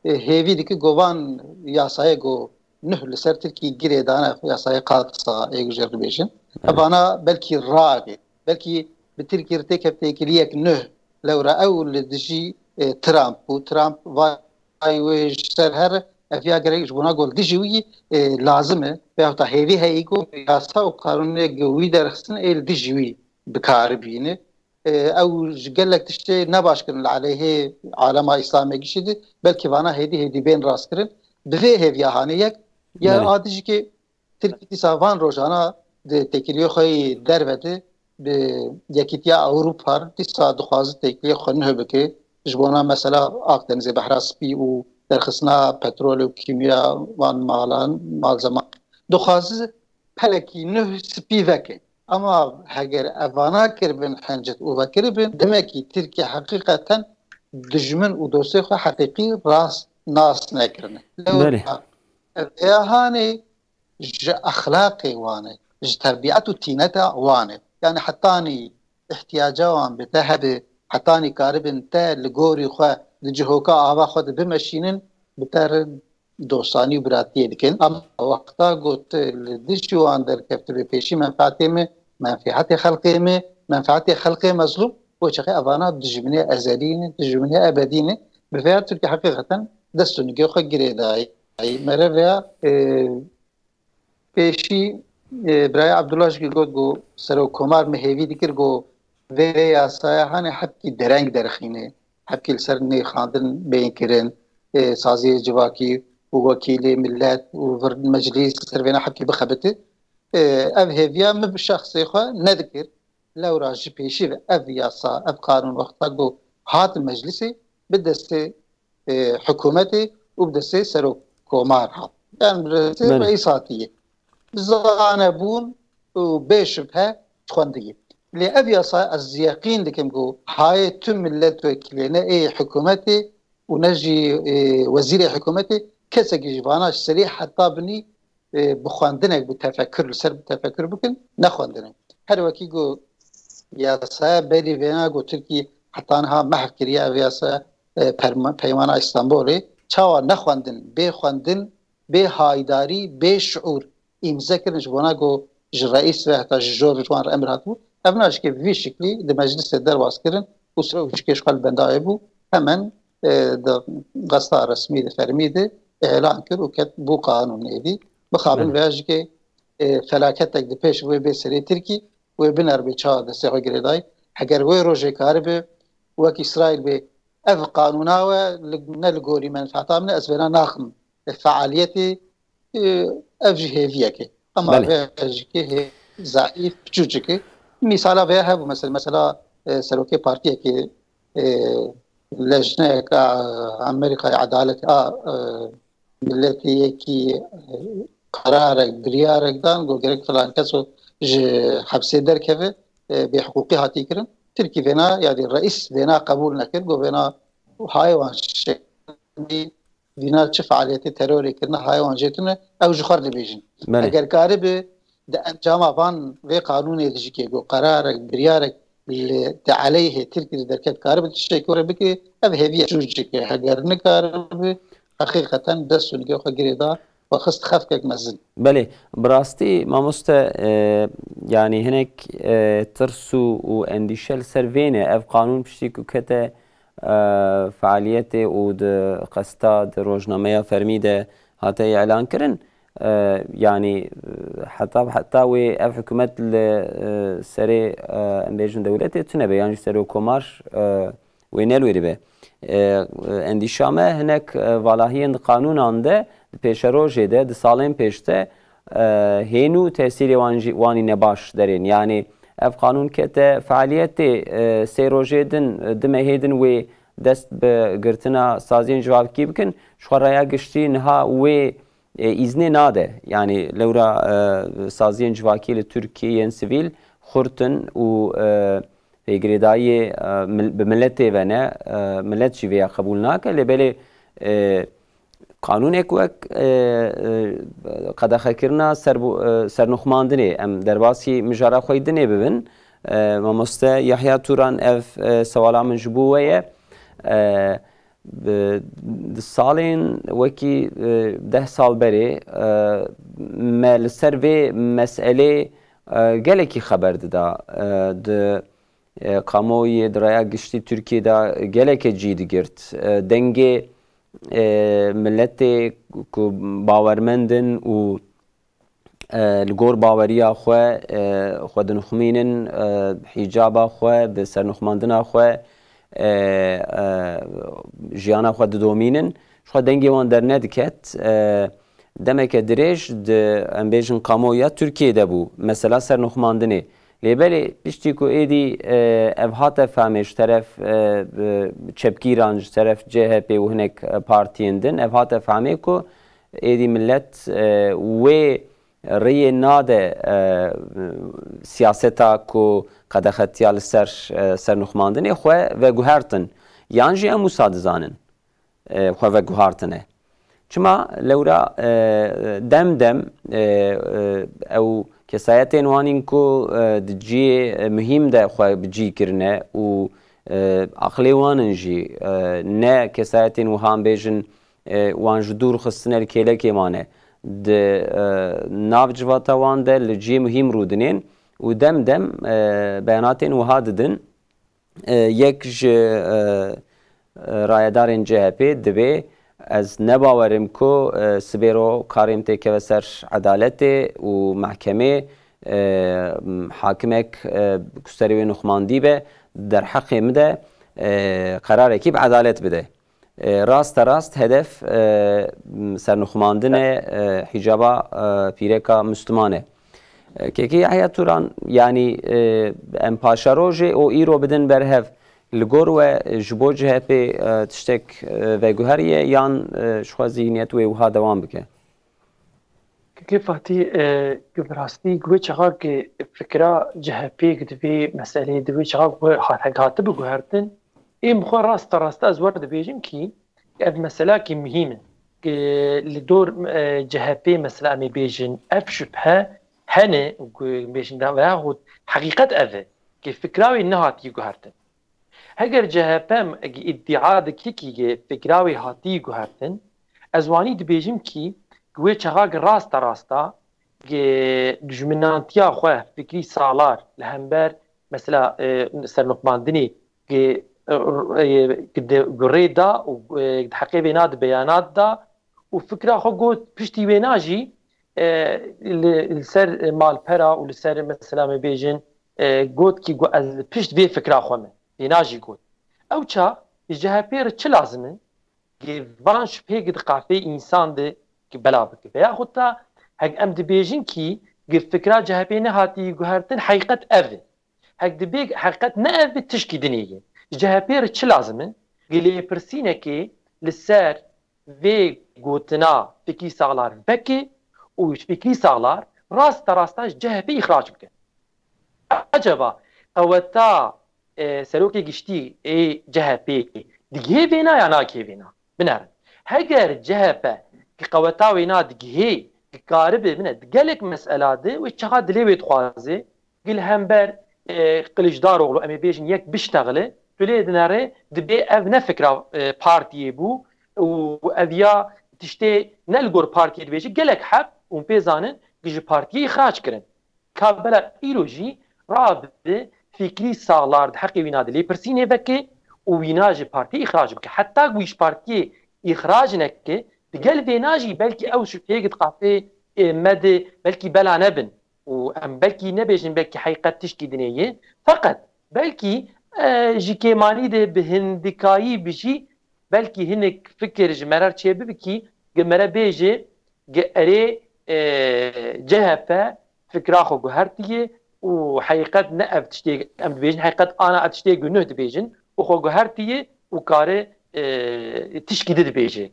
e, hêvî dike ku van yasayê ku nuh li ser Tirkî girê dane, yasayê qatsa ê ku jê re dibêjin. Evet. Evana belkî ravê, belkî bi Tirkî re têkev têkiliyek nuh lewra ew li dijî, e, Trump bû. Trump vay wê ji ser here, ev ya gerek ji bona ku li dijî wî, e, lazim e. Veyahûta hêvî heye ku yasa û qanûnê ku wî derxistin ê li dijî wî bi kar bîne. E, ew ji gelek tiştê nebaş kirin li aleyhê alema Îslamê gişî de, belkî vana hêdî hêdî bên rastkirin. Bi vê hêviya hanê yek, ya Belê. a dijî ke Tirkî dîsa van rojana di têkiliyê xwe yê derve de bi Yekîtiya Ewropa re dîsa dixwaze têkiliyê xwe nuh bike. Ji bona mesela Akdenizê, Behra Spî û derxistina petrolê û kîmya van malan, malzema. Dixwaze pelekî nuh spî veke. Ama heger evana kiribin hencet û vekiribin, demekî Tirkiye heqîqeten dijmin û dostê xwe heqîqî rast nas nekirine. Belê. Lewra ev vêya hanê ji exlaqê wan e, ji terbiyet û tîneta wan e. Yani hetanî ihtiyaca wan bi te hebe, hetanî karibin te li gorî xwe di cihoka ava xwe de bimeşînin, bi te re dostanî û biratiyê dikin. Ama wexta ku tu li dijî wan derkevtibî, pêşî menfeetê me, menfeetê xelkê me, menfeetê xelkê mezlûm, bo çaxê evana dijminê ezelî ne, dijminê ebedî ne. Bi vêya Tirkiye heqîqeten dest û nigê xwe girêdayî. Mere vêya, e, pêşî, e, Birayê Abdullah jî got ku Serokkomar me hêvî dikir ku vê yasaya hane hebkî dereng derxîne, hebkî li ser nêxandin bên kirin, e, saziyê civakî û wekîlê millet û vir meclîs li ser vêna hebkî bixebite. E, ev hêviya min bi şexsê xwe nedikir. Lewra ji pêşî ve ev yasa, ev qanûn wexta ku hat meclisê, bi destê, e, hikûmetê û bi destê serokkomar hat. Yani bi destê Belê. reîs hatiye. Bi zanebûn û bê şibhe dixwendiye. Lê ev yasa ez yeqîn dikim ku hayê tu milletvekilê ne ê hikûmetê û ne jî, e, wezîrê hikûmetê kesekî ji vana ji serê heta binî e, bi xwendinek, bi tefekur, li ser bi tefekur bikin, nexwendine. Her wekî ku yasaya berî vêna ku Tirkî heta niha mehv kiriye, ev yasa, e, perma-, Peymana Îstanbulê, çawa nexwendin, bê xwendin, bê haydarî, bê şiûr îmze kirin ji bona ku ji reîs ve heta ji jor ji wan re emir hatibû. Ev naşikê vî şiklî di meclisê derbas kirin û sirewşikê ji xwe li benda wê bû. Hemen e, di gazeta resmî de, fermî de îlan kir û ket bû qanûn êdî. Mixabin Belê. vêya jikê, e, felaketek di pêş wê bê serê Tirkî, wê bineribê çawa destê xwe girêdayî. Heger wê rojê karibe wek Îsraîl bê, ev qanûna we li, ne li gorî menfaeta min e, ez vêna naxim. E, fealiyetê, e, ev jî hêviyek e. Ama Belê. vê jikê hê zeîf, piçûçik e. Mîsala vê hebû, mesela, mesela, e, serokê partiyekê, e, lejneyeka Amerîkayê, edaletê a, e, miletê yekî, e, qerarek, biryarek dan, got gerek filan keso ji hepsê derkeve, e, bêhiqûqî hatî kirin. Tirkî vêna, yanî reîs vêna qebûl nekir, got vêna hayê wan şeklî, vîna çi fealiyetê terorê kirine, hayê wan jê tune, ew ji xwe re dibêjin. Belê. Eger karibe di encama van vê qanûnê de jî kê ku qerarek, biryarek li, di eleyhê Tirkî de derket, karibe tiştekî were bike, ev hêviya çûçik e. Heger nikaribe, heqîqeten dest û nigê xwe girê da, xwe xist xefkek mezin. Belê, bi rastî mamoste, e, yanî hinek, e, tirs û, û endîşe li ser vê ne. Ev qanûn piştî ku kete, e, fealiyetê û di qesta, di rojnameya fermî de hate îlan kirin. E, yanî, e, heta, heta wê ev hikûmet li, e, serê, e, em bêjin dewletê tune be, yan jî serokkomar, e, wê ne li wê dibe. E, endîşa me hinek, e, valahiyên di qanûnan de, di pêşerojê de, di salên pêş de, e, hênû tesîrê wan jî, wanî ne baş derên. Yanî ev qanûn kete fealiyetê, e, sê rojê din, e, di mehê din wê dest bi girtina saziyên civakî bikin. Ji xwe raya giştî niha wê, e, îznê nade. Yanî lewra, e, saziyên civakî li Tirkiyê yên sivîl xurt in û, e, pêgirêdayiyê, e, mil-, bi miletê ve ne, e, milet jî vêya qebûl nake. Lê belê, e, qanûnek wek, e, e, qedexekirina serbo-, e, sernûxmandinê, em derbasî mijara xwe yî dinê bibin. E, mamoste Yahya Turan, ev, e, sewala min ji bo we ye. E, bi, di salên wekî, e, deh sal berê, e, me li ser vê meselê, e, gelekî xeber dida. E, di, e, kamuoyê, di raya giştî Tirkiyê de geleke cî digirt. E, dengê, e, miletê ku bawermend in û, e, li gor baweriya xwe, e, xwe dinixumînin, e, hîcaba xwe, bi sernixumandina xwe, e, e, jiyana xwe didomînin. Ji xwe dengê wan dernediket. E, demeke dirêj di, em bêjin, kamuoya Tirkiyê de bû mesela sernixumandinê. Lê belê piştî ku êdî, e, ev hate fehmê ji teref, e, e, çepgîran, ji teref C H P û hinek, e, partiyên din, ev hate fehmê ku êdî milet, e, wê rêyê nade, e, siyaseta ku qedexetiya li ser, e, sernixumandinê xwe veguhertin. Yan jî em wisa dizanin, e, xwe veguhartine. Çima lewra, e, dem dem, e, e, ew Kesayetên wan in ku, e, di cihê, e, muhîm de xwe bi cî kirine û, e, aqilê wan in jî, e, ne kesayetên wiha em bêjin, e, wan ji dûr xistine li kêlekê mane. Di, e, nav civata wan de li cihê muhîm rûdinên û dem dem, e, beyanatên wiha didin. E, yek ji, e, e, rayedarên C H P dibê, ez ne bawerim ku, e, sibêro karê min têkeve ser edaletê û mehkemê, e, hakimek, e, ku serê wê nixumandî be, derheqê min de, e, qerarekî bi edalet bide. E, raste rast hedef, e, sernixumandin e, e, hicaba, e, pîreka Müslüman e. E, Kekê Yahya Turan, yanî, e, em paşerojê û îro bidin berhev. Li gor we, e, ji bo C H P, e, tiştek, e, veguheriye yan, e, ji xwe zîhniyet wê wiha dewam bike? Kekê Fatî, e, bi rastî, wê çaxa ki fikra C H P ki di vê meseleyê, di wê çaxa ku hat-, hatibi guhertin, ê min xwe rasta rasta ez wer dibêjim kî ev meselakî muhîm in. Ki li dor, e, C H P mesela em ê bêjin, ev şubhe hene, ku bêjin de, veyahut heqîqet ev e, ki fikra wê nehatî guhertin. Heger C H P m-, îddia dike kî fikra wê hatî guhertin, ez wanî dibêjim kî wê çaxa ki rasta rasta ki dijminantiya xwe fikrî salar li hember mesela, e, sernixumandinê ki, e, e, ki di gurê da û, e, di heqê vêna di beyanat da û fikra xwe got piştî wêna jî, e, li, li ser malpera û li ser mesela me bêjin, e, got kî got ez li pişt vê fikra xwe me. Vêna jî got. Ew ça ji C H P re çi lazim e? Gi van şibhê gi di qafê însan de gi bela bike. Veya xwe ta hek em dibêjin kî gi fikra C H P nehatî guhertin, heqîqet ev e. Hek dibê heqîqet ne ev be, tişkî dinê ye. Ji C H P re çi lazim e? Gi lêpirsînekê li ser vê gotina Fikrî Saxlar veke û Fikrî Saxlar rasta rasta ji C H P îxrac bike. Eceba qeweta, e, serokê giştî ê C H P digihê vêna ya nakihê vêna? Binerin. Heger C H P ki qeweta wêna digihê, ki karibe bine di gelek mesela de wê çaxa dilê wê dixwaze, gil hember, e, Kiliçdaroglu, em ê bêjin yek biştexile, tu lê dinere dibê ev ne fikra, e, partiyê bû û ev ya tiştê ne li gor partiyê dibêje, gelek heb hûn pê zanin ki ji partiyê îxrac kirin. Ka bela îro jî rabe Fikrî Saxlar di heqê wîna de lêpirsînê veke û wîna ji partiyê îxrac bike. Heta ku wî ji partiyê îxrac neke, digel vêna jî belkî ew şubheyê di qafê, e, me de belkî bela nebin û em belkî nebêjin belkî heqîqet tişkî dinê ye. Feqet belkî, e, ji kêmanî de bi hindikayî bi jî belkî hinek fikir ji me re çêbibe kî gi me re bêje gi erê, e, C H P fikra xwe guhertiye û heqîqet ne ev tiştê em dibêjin, heqîqet ana ev tiştê gunuh dibêjin û xwe guhertiye û kare, e, tişkî di dibêje.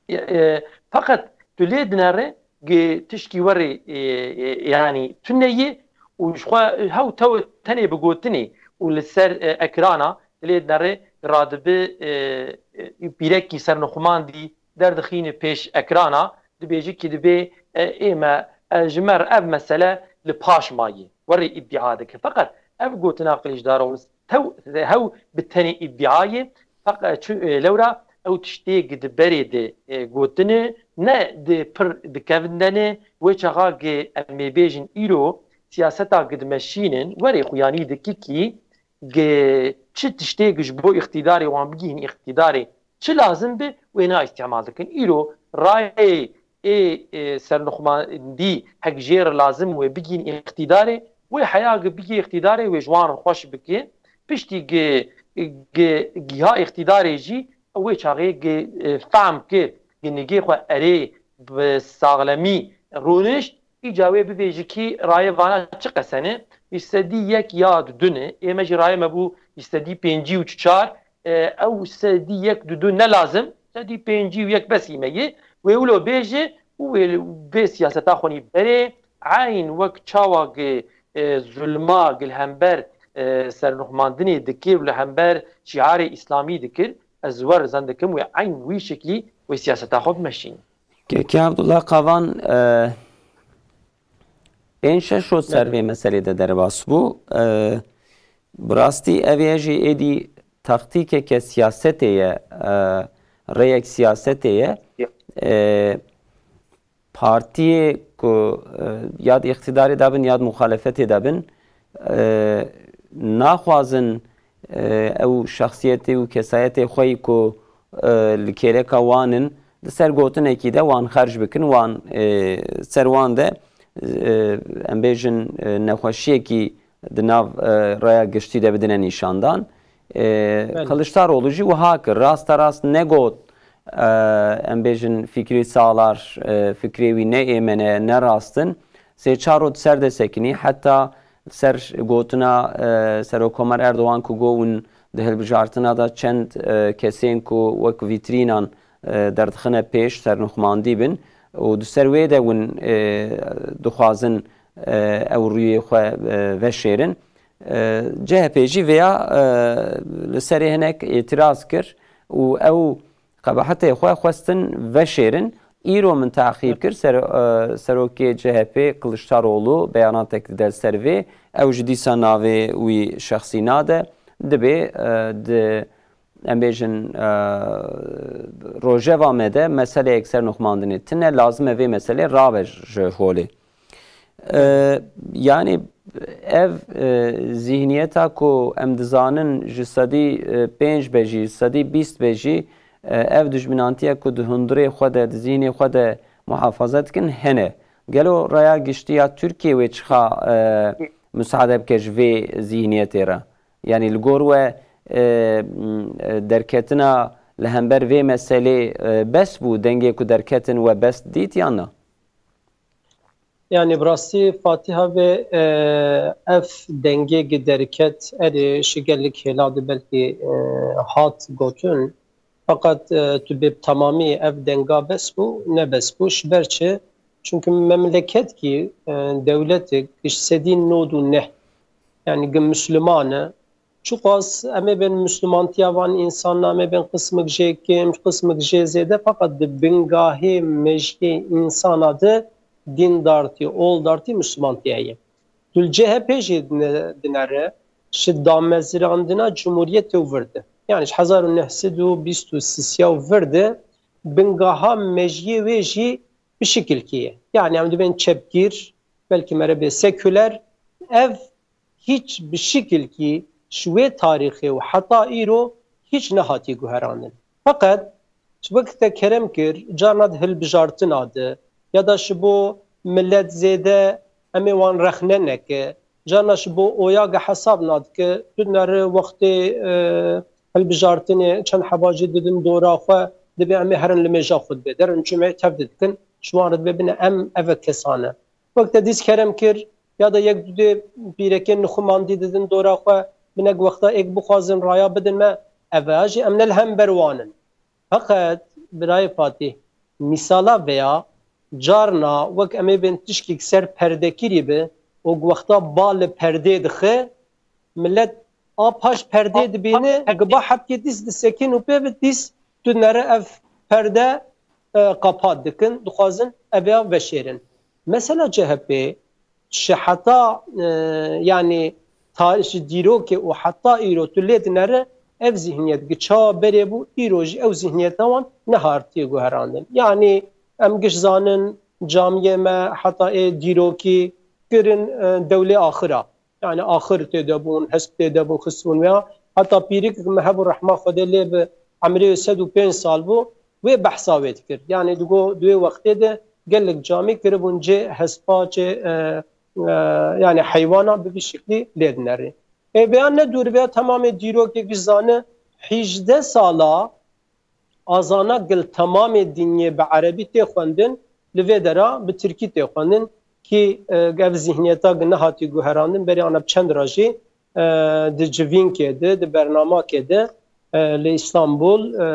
E, e, feqet tu lê dinere gi tişkî werê, e, e, yanî tune ye û ji xwe hew tew tenê bi gotinê û li ser, e, ekrana tu lê dinere radibi, e, e, pîrekî sernixumandî derdixîne pêş ekrana, dibêje kî dibê, e, ê me, e, ji me re ev mesele li paş maye. Werê îddia dike. Feqet ev gotina Kiliçdaroglu tew, hew bi tenê îddia ye. Feqet çi, e, lewra ew tiştê gi di berê de, e, gotine, ne di pir dikevin de ne, wê çaxa gi em ê bêjin îro siyaseta gi dimeşînin, werê xuyanî dike kî gi çi tiştê gi ji bo îqtîdarê wan bigihîn îqtîdarê çi lazim bi, wê na îstîmal dikin. Îro rayê ê, ê, sernixmandî hek jê re lazim wê bigihîn îqtîdarê, wê heya gi bigihê îqtîdarê wê ji wan re xweş bike. Piştî gi, gi, giha îqtîdarê jî wê çaxê gi, e, fehm kir, gi nigê xwe erê bi saxlemî rûnişt, îca wê bivêjî kî rayê vana çi qese ne? Ji sedî yek ya du ne, ê me jî rayê me bû ji sedî pêncî û çar, e, ew sedî yek du ne lazim, sedî pêncî û yek besî me ye. Wê wilo bêje û wê vê siyaseta xwenî berê, eyn wek çawa gi, e, zulma gi li hember, e, sernixmandinê dikir û li hember şiarê îslamî dikir, ez wer zan dikim wê eyn wî şeklî wê siyaseta xwe bimeşînin. Kekê Abdullah Kavan, e, Pênc şeş roj ser vê meselê de derbas bû. E, bi rastî ev ê jî êdî taktîkeke siyasetê ye, e, rêyek siyasetê ye. E, partiyê ku, e, ya di îqtidarê de bin ya di muxalefetê de bin, e, naxwazin, e, ew şexsiyetê û kesayetê xwe yî ku, e, li kêleka wan in, di ser gotinekî de wan xerc bikin, wan, e, ser wan de, e, em bêjin, e, nexweşiyekî di nav, e, raya giştî de bidine nîşandan. E, Belê. Kiliçdaroglu jî wiha kir. Rasta rast negot, e, em bêjin Fikrî Salar, e, fikrê wî ne êmene, ne rast in. Sê çar roj di ser de sekinî. Heta ser gotina, e, Serok Komer Erdogan ku got hûn di hilbijartina de çend, e, kesên ku wek vîtrînan, e, derdixine pêş, sernixmandî bin û di ser wê de hûn, e, dixwazin, e, ew rûyê xwe, e, veşêrin. E, C H P jî vêya, e, li serê hinek îtiraz kir û ew qebahetê xwe xwestin veşêrin. Îro min teqîb kir, ser-, e, serokê C H P Kiliçdaroglu beyanatek dide li ser vê. Ew ji dîsa navê wî şexsî nade. Dibê, e, di, em bêjin, e, rojeva me de meseleyek sernixmandinê tine, lazim e vê meselê rabe ji holê. E, yanî ev, e, zihniyeta ku em dizanin ji sedî, e, pênc be jî, sedî bîst be jî, e, ev dijminantiye ku di hundirê xwe de, di zihnê xwe de muhafaza dikin, hene. Gelo raya giştî ya Tirkiyê wê çiqa, e, musaade bike ji vê zihniyetê re? Yanî li gor we, e, m, e, derketina li hember vê meselê, e, bes bû, dengê ku derketin we bes dît yan na? Yanî bi rastî Fatiha vê, e, ev dengê gi derket erê ji gelek hêla de belkî, e, hat gotin. Feqet, e, tu bê bi temamî ev denga bes bû, ne bes bû. Ji ber çi? Çunku memleket kî, e, dewletek ji sedî nod û neh, yanî gi Misliman e, çiqas em ê bên Mislimantiya van însanan, em ê bên qismik jê kêm, qismik jê zêde, feqet di bingahê mejiyê însana de dîndartî, oldartî, Mislimantiya ye. Tu li C H P jî dine-, dinere, ji damezrandina Cumhuriyetê û vir de. Yanî ji hezar û neh sed û bîst û sisiya û vir de bingaha mejiyê wê jî bi şikilkî ye. Yanî em dibên çepgîr, belkî mere bê seküler, ev hîç bi şikilkî ji wê tarîxê û heta îro hîç nehatî guherandin. Feqet ji wek te kerem kir, carna di hilbijartina de ya da ji bo milet zêde em ê wan rexne neke, carna ji bo oya ge hesab nadike, tu nere wextê, e, hilbijartinê çend heba jî didin dora xwe, dibê em ê herin li mêja xwe dibê. Derin çû me tev didikin, ji wan re dibê bine em eve kesan e. Wek te dîs kerem kir, ya da yek du dê pîrekên nixumandî didin dora xwe, binek wexta êk bixwazin raya bidin me, eve jî em ne li hember wan in. Feqet, birayê Fatîh, mîsala veya carna wek em ê bên tişkîk ser perdekirî bi û wexta ba li perdê dixe, milet a paş perdê dibîne, giba hebkê dîs disekin û pê bi dîs tu nere ev perde, e, qapat dikin, dixwazin ev ya veşêrin. Mesela C H P ji heta, e, yanî ta-, ji dîrokê û heta îro tu lê dinere ev zihniyet gi çawa berê bû, îro jî ew zihniyeta wan nehartiye guherandin. Yanî em giş zanin camiyê me heta ê dîrokî kirin, e, dewlê axira. Yanî axir tê de bûn, hesp tê de bû, xistibûn wê. Heta pîrik me hebû rehma Xwedê lê bi emrê sed û pênc sal bû, wê behsa wê dikir. Yanî digo di wê wextê de gelek camî kiribûn cê hespa, cê, e, e, yanî heywana bi vî şiklî lê dinerî. Ê vêya ne dûr vêya temamê dîrokê giş zane hîjdeh sala azana gil temamê dinyê bi erebî tê xwendin, li vê dera bi tirkî tê xwendin, kî, e, ev zihniyeta gi nehatî guherandin, berê ana bi çend ra jî, e, di civînkê de, di bernamakê de, e, li Îstanbul, e,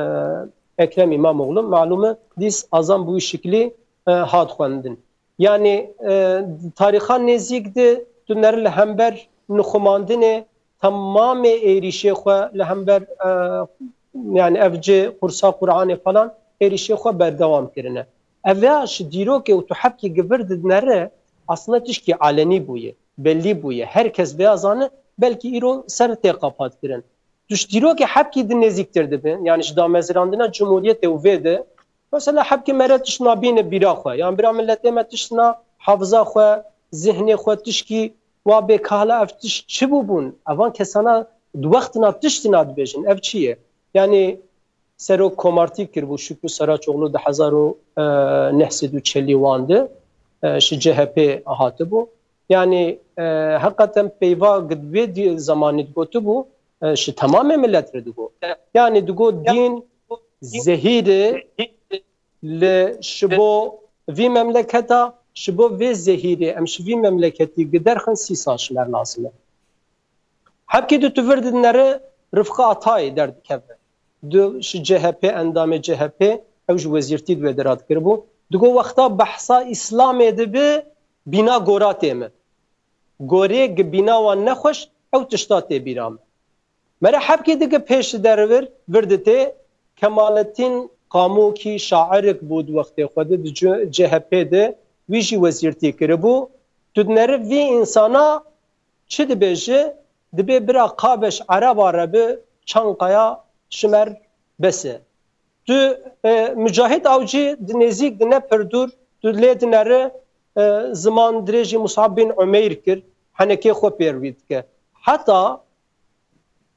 Ekrem Îmamoğlu, malûm e, dîs azan bi wî şiklî, e, hat xwendin. Yanî, e, tarîxa nêzîk de tu nere li hember nixumandinê temamê êrîşê xwe li hember, e, yanî ev cê qursa Qur'anê falan êrîşê xwe berdewam kirine. Ev ya ji dîrokê û tu hebkî givir dinere, aslında tişkî alenî bûye, bellî bûye. Her kes vêya zane, belkî îro ser tê qapatkirin. Tu ji dîrokê hebkî di nêzîktir dibin, yani ji damezrandina cumhuriyetê û vê de, mesela hebkî mere tişt nabîne bîra xwe, yan bira milletê me tişt na hafiza xwe, zihnê xwe tişkî wa bê kahla ev tişt çi bûbûn? Evan kesana di wextina tiştina dibêjin, ev çi ye? Yani Serok Komartî kiribû Şükrü Saraçoğlu di hezar û neh sed û çelî wan de, e, ji C H P hatibû. Yani, e, heqeten peyva gi di wê dî-, zemanî digotibû, e, ji temamê millet re digot. Yani digot dîn zehîr e li ji bo vî memleketa, ji bo vê zehîrê em ji vî memleketî gi derxin sî sal ji me lazim e. Hebkî di tu vir dinere Rifqi Atayê derdikeve. Du ji C H P, endamê C H P, ew ji wezîrtî di wê de radikiribû. Digo wexta behsa Îslamê dibe, bîna gora tê min. Gorê gi bîna wan nexweş, ew tişta tê bîra min. Mere hebkî dige pêş dervir, vir ditê, Kemalettin Kamokî şairik bû di wextê xwe de, di C-, C H P de, wî jî wezîrtî kiribû. Tu dineri vî însana çi dibêje? Dibê bira Kabeş Ereba re bi Çankaya Şimer bes e. Tu, e, Mücahit Avcı di nêzîk di ne pir dûr, tu lê dineri, e, ziman dirêjî Musab bin Umeyr kir, henekê xwe pêrvî dike. Heta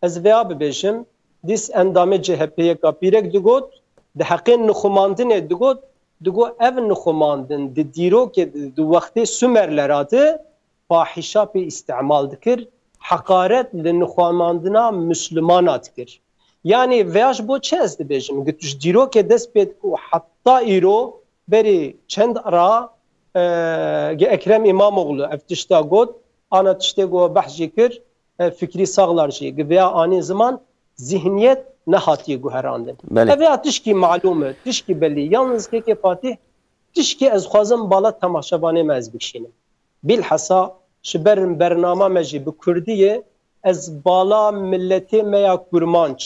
ez vêya bibêjim, dîs endamê C H P'yê ka pîrek digot, di heqê nixumandinê digot, digo ev nixumandin di dîrokê di, di wextê Sumerlera de fahîşa pê îstimal dikir, heqaret li nixumandina Mislimana dikir. Yani vêya ji bo çi ez dibêjim? Gi tu ji dîrokê dest pê dike û heta îro berî çend ra, e, gi Ekrem İmamoğlu ev tişta got, ana tiştê ku we behs jî kir, e, Fikrî Sağlar jî gi vêya anî ziman, zihniyet nehatiye guherandin. Belê. Ev ya tişkî malûm e, tişkî belî. Yalnız kekê Fatih, tişkî ez xwazim bala temaşevanê me ez bikişînim. Bilhassa ji ber bernama me jî bi kurdî ye, ez bala milletê me ya kurmanc,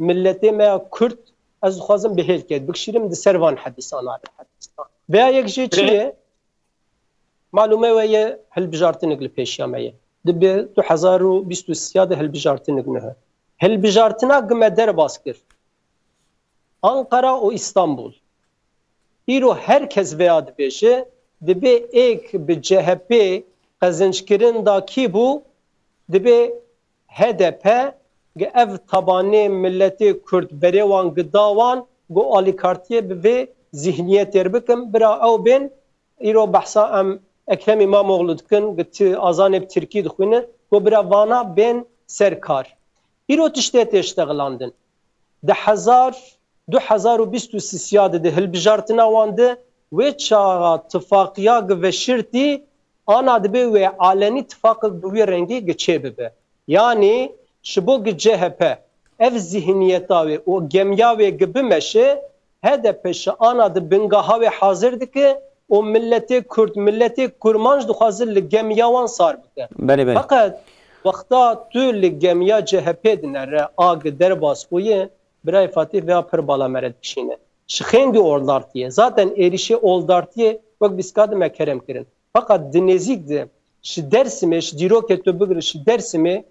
milletê me ya kurd, ez dixwazim bi hêlkê bikişînim, di ser van hedîsan re hedîsan. Vêya yek jê çi ye? Malûme we ye, hilbijartinik li pêşiya me ye. Dibe du hezar û bîst û sê de hilbijartinik niha. Hilbijartina gi me derbas kir Ankara û Îstanbul. Îro her kes vêya dibêje, dibê êk bi C H P qezinckirin da kî bû? Dibê H D P gi ev tabanê milletê Kurd berê wan gi da wan, got alîkartiyê bi vê zihniyetê re bikim, bira ew bên, îro behsa em Ekrem İmamoğlu dikin, gi ti-, azanê bi tirkî dixwîne, got bira vana bên ser kar. Îro tiştê tê ştexlandin. Di hezar, du hezar û bîst û sê de di hilbijartina wan de wê çaxa tifaqiya gi veşirtî ana dibê wê alenî tifaqek bi wî rengî gi çê bibe. Yanî ji bo gi C H P ev zihniyeta wê û gemiya wê gi bimeşe, H D P ji ana di bingeha wê hazir dike û milletê Kurd, milletê Kurmanc dixwaze li gemiya wan sar bike. Belê, belê. Feqet wexta tu li gemiya C H P dinere, a gi derbas bûye, birayê Fatîh vêya pir bala me re dikişîne. Ji xêndî oldartiye. Zaten êrişê oldartiyê wek bîska di me kerem kirin. Feqet di nêzîk de ji Dersimê, ji dîrokê tu bigire ji Dersimê,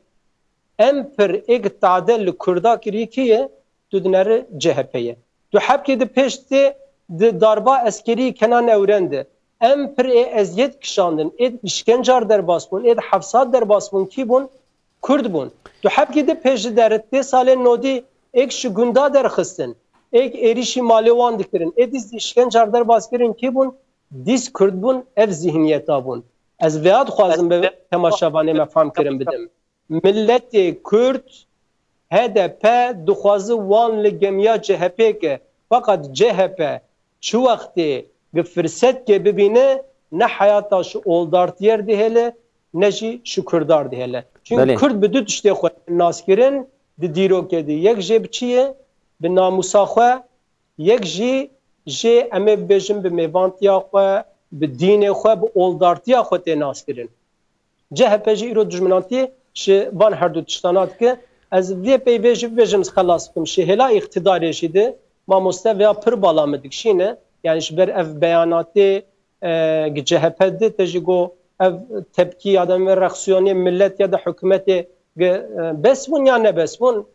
em pir êk tade li Kurda kirî kî ye, tu dineri C H P ye. Tu hebkê di pêş tê di darba eskerî Kenan Ewren de. Em pir ê eziyet kişandin, ê di işkencar derbas bûn, ê di hefsat derbas bûn, kî bûn? Kurd bûn. Tu hebkî di pêş ji dere tê salên nodî êk ji gunda derxistin, êk êrîşî malê wan dikirin, ê dîs di işkencar derbas kirin kî bûn? Dîs Kurd bûn, ev zihniyeta bûn. Ez vêya dixwazim bi temaşevanê me fam kirin bidim. Milletê Kurd H D P dixwaze wan li gemiya C H P ke. Feqet C H P çi wextê gi firsetkê bibîne, ne heyata ji oldartiyer dihêle, ne jî ji kurdar dihêle. Çünkü Belê. Kurd bi du tiştê xwe nas kirin, di dîrokê de yek jê bi çi ye, bi namûsa xwe, yek jî jê em ê bibêjin bi mêvantiya xwe, bi dînê xwe, bi oldartiya xwe tê nas kirin. C H P jî îro dijminantiyê ji van her du tiştana dike. Ez vê peyvê jî bibêjim, ez xelas bikim. Ji hêla îqtidarê jî de mamoste vêya pir bala min dikişîne. Yani ji ber ev beyanatê e, gi C H P di, te jî got ev tepkî ya da me reaksiyonê millet ya da hikûmetê gi, e, bes bûn ya ne bes bûn.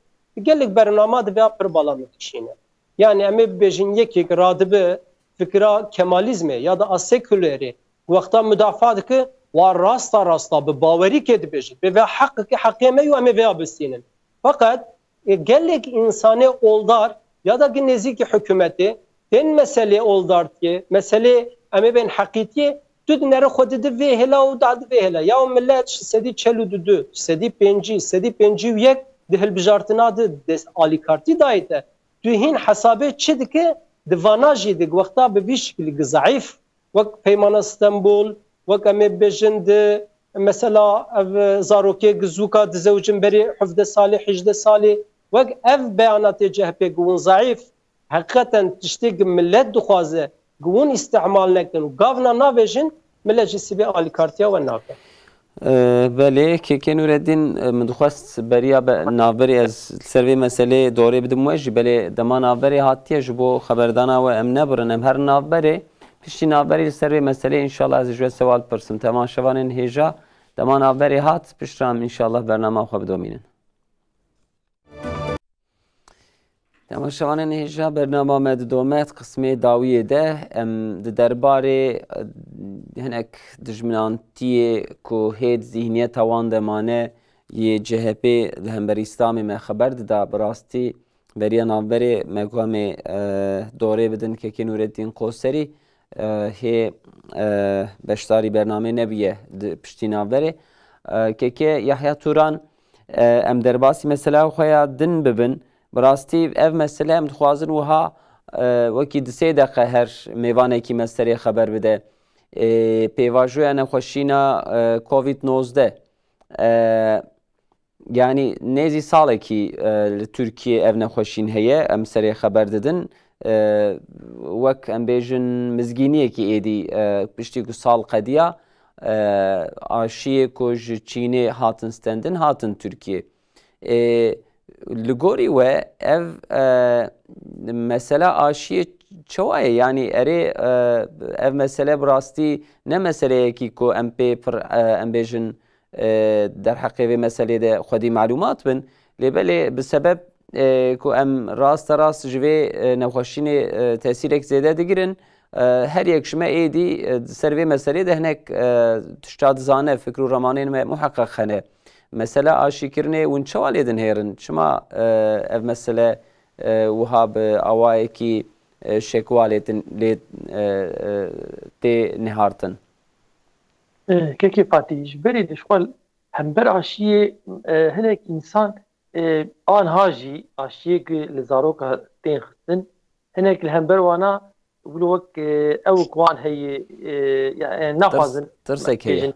Gelek bernama di vêya pir bala min dikişîne. Yani em ê bibêjin yekek radibe fikra Kemalizmê ya da a sekulerê, wexta mudafaa dike, wa rasta rasta bi bawerîkê dibêje, bi vê heqekê heqê me yo, em ê vêya bistînin. Feqet, e, gelek însanê oldar ya da gi nêzîkî hikûmetê tên meselê oldartiyê, meselê em ê bên heqîtiyê, tu dinere xwe didi vê hêla û dadi vê hêla. Ya û millet ji sedî çel û du, sedî pêncî, sedî pêncî û yek di hilbijartina di dest alîkartî dayê te. Tu hîn hesabê çi dike? Di vana jî di wexta bi vî şiklî gi zeîf, wek Peymana Stenbul, wek em ê bibêjin di mesela ev zarokê gi zûka dizewicin berê hevdeh salê, hejdeh salê, wek ev beyanatê C H P gi hûn zeîf, heqîqeten tiştê gi millet dixwaze, gi hûn îstîmal nekin û gavna navêjin, millet jî sibê alîkartiya we nake. Ee, belê, Kekê Nûreddîn, e, min dixwest beriya be, navberê ez li ser vê meselê dorê bidim we jî, belê dema navberê hatiye ji bo xeberdana we em nebirin, em herin navberê. Piştî navberê li ser vê meselê înşallah ez ji we sewal pirsim. Temaşevanên hêja, dema navberê hat, piştre em înşallah bernama xwe bidomînin. Temaşevanên hêja, bernama me didome, qismê dawiyê de em di derbarê, eh, hinek dijminantiyê ku hê di zîhniyeta wan de mane yê C H P li hember Îslamê me xeber dida. Bi rastî beriya navberê me got em ê, eh, dorê bidin Kekê Nûreddîn Qoserî, eh, hê, eh, beşdarî bernamê nebiye di piştî navberê. Eh, Kekê Yahya Turan, e, em derbasî mesela xwe ya din bibin. Bi rastî ev mesele em dixwazin wiha, e, wekî di sê deqe her mêvanekî me serê xeber bide. E, pêvajoya nexweşîna, e, covid nozdeh. E, yanî nêzî salekî, e, li Tirkiyê ev nexweşîn heye, em serê xeber didin. E, wek em bêjin mizgîniyekî êdî, e, piştî ku sal qediya, e, aşiyê ku ji Çînê hatin stendin, hatin Tirkiyê. Ê, li gorî we ev, e, mesela aşiyê çawa ye? Yanî erê, e, ev mesele bi rastî ne meseleyekî ku em pê pir, e, em bêjin, e, derheqê vê meselê de xwedî malûmat bin. Lê belê bi sebeb, e, ku em raste rast ji vê, e, nexweşînê, e, tesîrek zêde digirin, e, her yek ji me êdî, e, di ser vê meselê de hinek, e, tişta dizane, fikr û ramanên me muheqeq hene. Mesela aşîkirinê hûn çawa lê dinhêrin? Çima, e, ev mesele, e, wiha bi awayekî, e, şekwa lê din, lê, e, e, tê nihartin? E, Kekê Fatî, ji berê de ji xwe hember aşiyê, e, hinek însan, e, anha jî aşiyê ku li zaroka tên xistin, hinek li hember wana wilo wek, e, ew wan heye, e, ya, e, naxwazin Tirs-, tirsek heye. bêjin.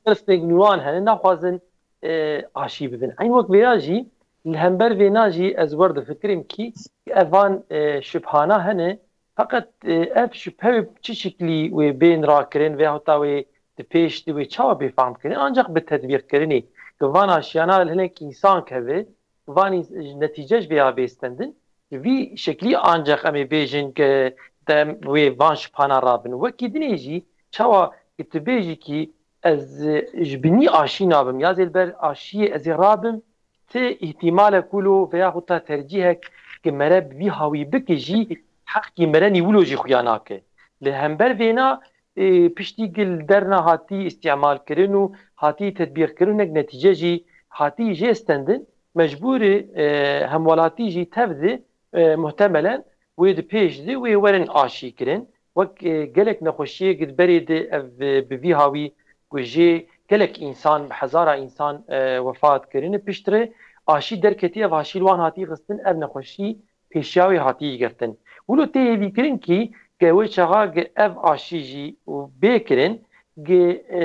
Tirsek nû wan hene, naxwazin, e, aşî bibin. Eyn wek vêya jî, li hember vêna jî ez wer difikirim kî evan, e, şibhana hene, feqet, e, ev şibhe wê çi şiklî wê bên rakirin veyahût da wê di pêş de wê çawa bê fehm kirin, ancaq bi tetbîqkirinê. Ku van aşiyana li hinek însan keve, van îns-, netîce ji vê ya bê stendin. Ji vî şeklî ancaq em ê bêjin ke dem wê van şibhana rabin. Wekî dinê jî çawa ki tu bêjî kî ez, e, ji binî aşî nabim ya zê li ber aşiyê ez ê rabim, ti îhtîmalek wilo veya xwe ta tercîhek ki mere bi vî hawî bike jî heqkî mere nî wilo jî xuya nake. Li hember vêna, e, piştî gil derna hatî îstîmalkirin û hatî tetbîqkirin, hinek netîce jî hatî jê stendin, mecbûrî, e, hemwelatî jî tev di, e, muhtemelen wê di pêş di wê werin aşî kirin. Wek, e, gelek nexweşiyê gid berê di ev, e, bi vî hawî ku jê gelek însan, bi hezara însan, e, wefat kirine, piştre aşî derketî, ev aşî li wan hatî xistin, ev nexweşî pêşiya wê hatî girtin. Wilo tê hêvîkirin kî ge wê çaxa ge ev aşî jî û bê kirin, ge, e,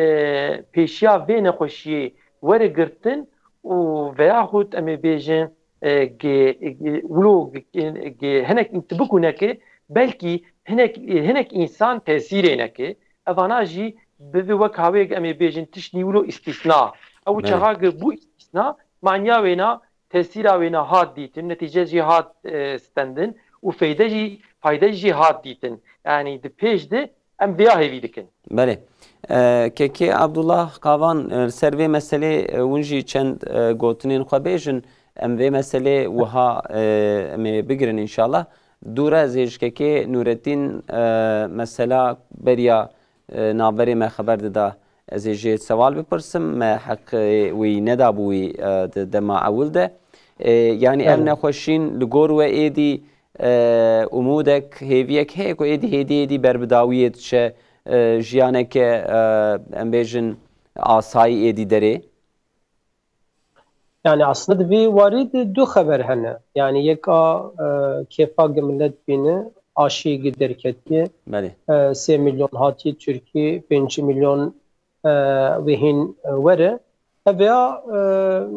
pêşiya vê nexweşiyê were girtin û veyaxût em ê bêjin, e, ge, ge, wilo ge, ge hinek tu bikû neke, belkî hinek, hinek însan tesîrê neke. Evana jî bibe wek hawê em ê bêjin tiştî wilo îstîsna. Ew Belê. çaxa ge bû îstîsna, manya wêna tesîra wêna hat dîtin, netîce jî hat, e, stendin û feyde jî, fayde jî hat dîtin. Yanî di pêş de Em viya hêvî dikin. Belê. E, Kekê Abdullah Kavan, e, li ser vê meselê, e, hûn jî çend, e, gotinên xwe bêjin. Em vê meselê wiha, e, em ê bigirin înşallah. Dû re ez ê ji Kekê Nûreddîn, e, mesela beriya, e, navberê me xeber dida. Ez ê jê sewal bipirsim, me heqê wî nedabû wî, e, di dema ewil de. E, yanî ev Belê. nexweşîn li gor we êdî, e, umûdek, hêviyek heye ku êdî hêdî hêdî ber bi dawiyê diçe, e, jiyaneke, e, em bêjin asayî êdî derê? Yani aslında di vî warî de du xeber hene. Yani yek a, e, kêfa gi millet bîne, aşî gi derketiye. Belê. E, sê milyon hatiye Tirkî, pênc milyon, e, wê hîn, e, were. Ev ya, e,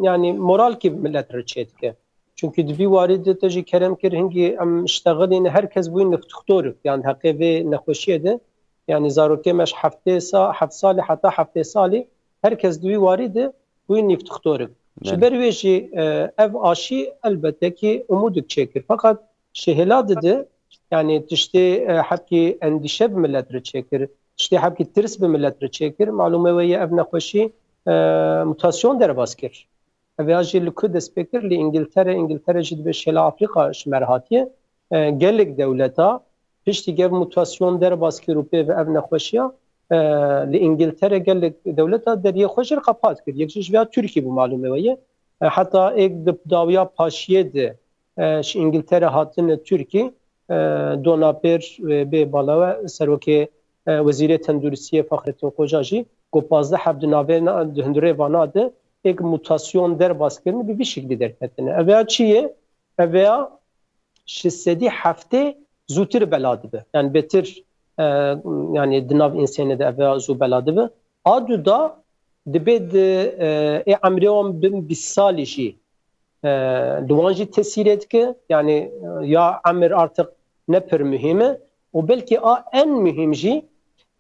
yani moral ki millet re çêdike. Çünkü di vî warî de te jî kerem kir, hingî em ştexilîne, her kes bûyî niftuxtor, yani heqê vê nexweşiyê de. Yani zarokê me ji heftê sa-, heft salî heta heftê salî, her kes di vî warî de bûyî nîvtixtorik. Ji Belê. ber wê jî, e, ev aşî elbette kî umûdik çêkir. Feqet ji hêla dide, yani tiştê, e, hebkî endîşe bi millet re çêkir, tiştê hebkî tirs bi millet re çêkir. Malûme we ye ev nexweşî, e, mutasyon derbas kir. Ev ya jî li ku dest pê kir? Li Îngiltere, Îngiltere jî dibe ji hêla Afrîka ji me re hatiye. E, gelek dewleta piştî gev mutasyon derbas kir û pê ve ev nexweşiya, e, li Îngiltere gelek dewleta deriyê xwe jê re qepat kir. Yek jî ji vêya Tirkî bû, malûmê we ye. E, heta êk di dawiya paşiyê de, e, ji Îngiltere hatine Tirkî, e, dona pêr, e, bê balawe serokê, e, Wezîrê Tenduristiyê Fahrettin Koca jî got pazdeh heb di navê na-, di hundirê vana de êk mutasyon derbas kirin bi vî şiklî derketine. Ev ya çi ye? Ev ya ji sedî heftê zûtir bela dibe. Yani bêtir, e, yani di nav însenê de ev ya zû bela dibe. A du da dibe di, e, ê emrê wan bin bîst salî jî, e, li wan jî tesîrê dike. Yani, e, ya emir artık ne pir muhîm e. Û belkî a en muhîm jî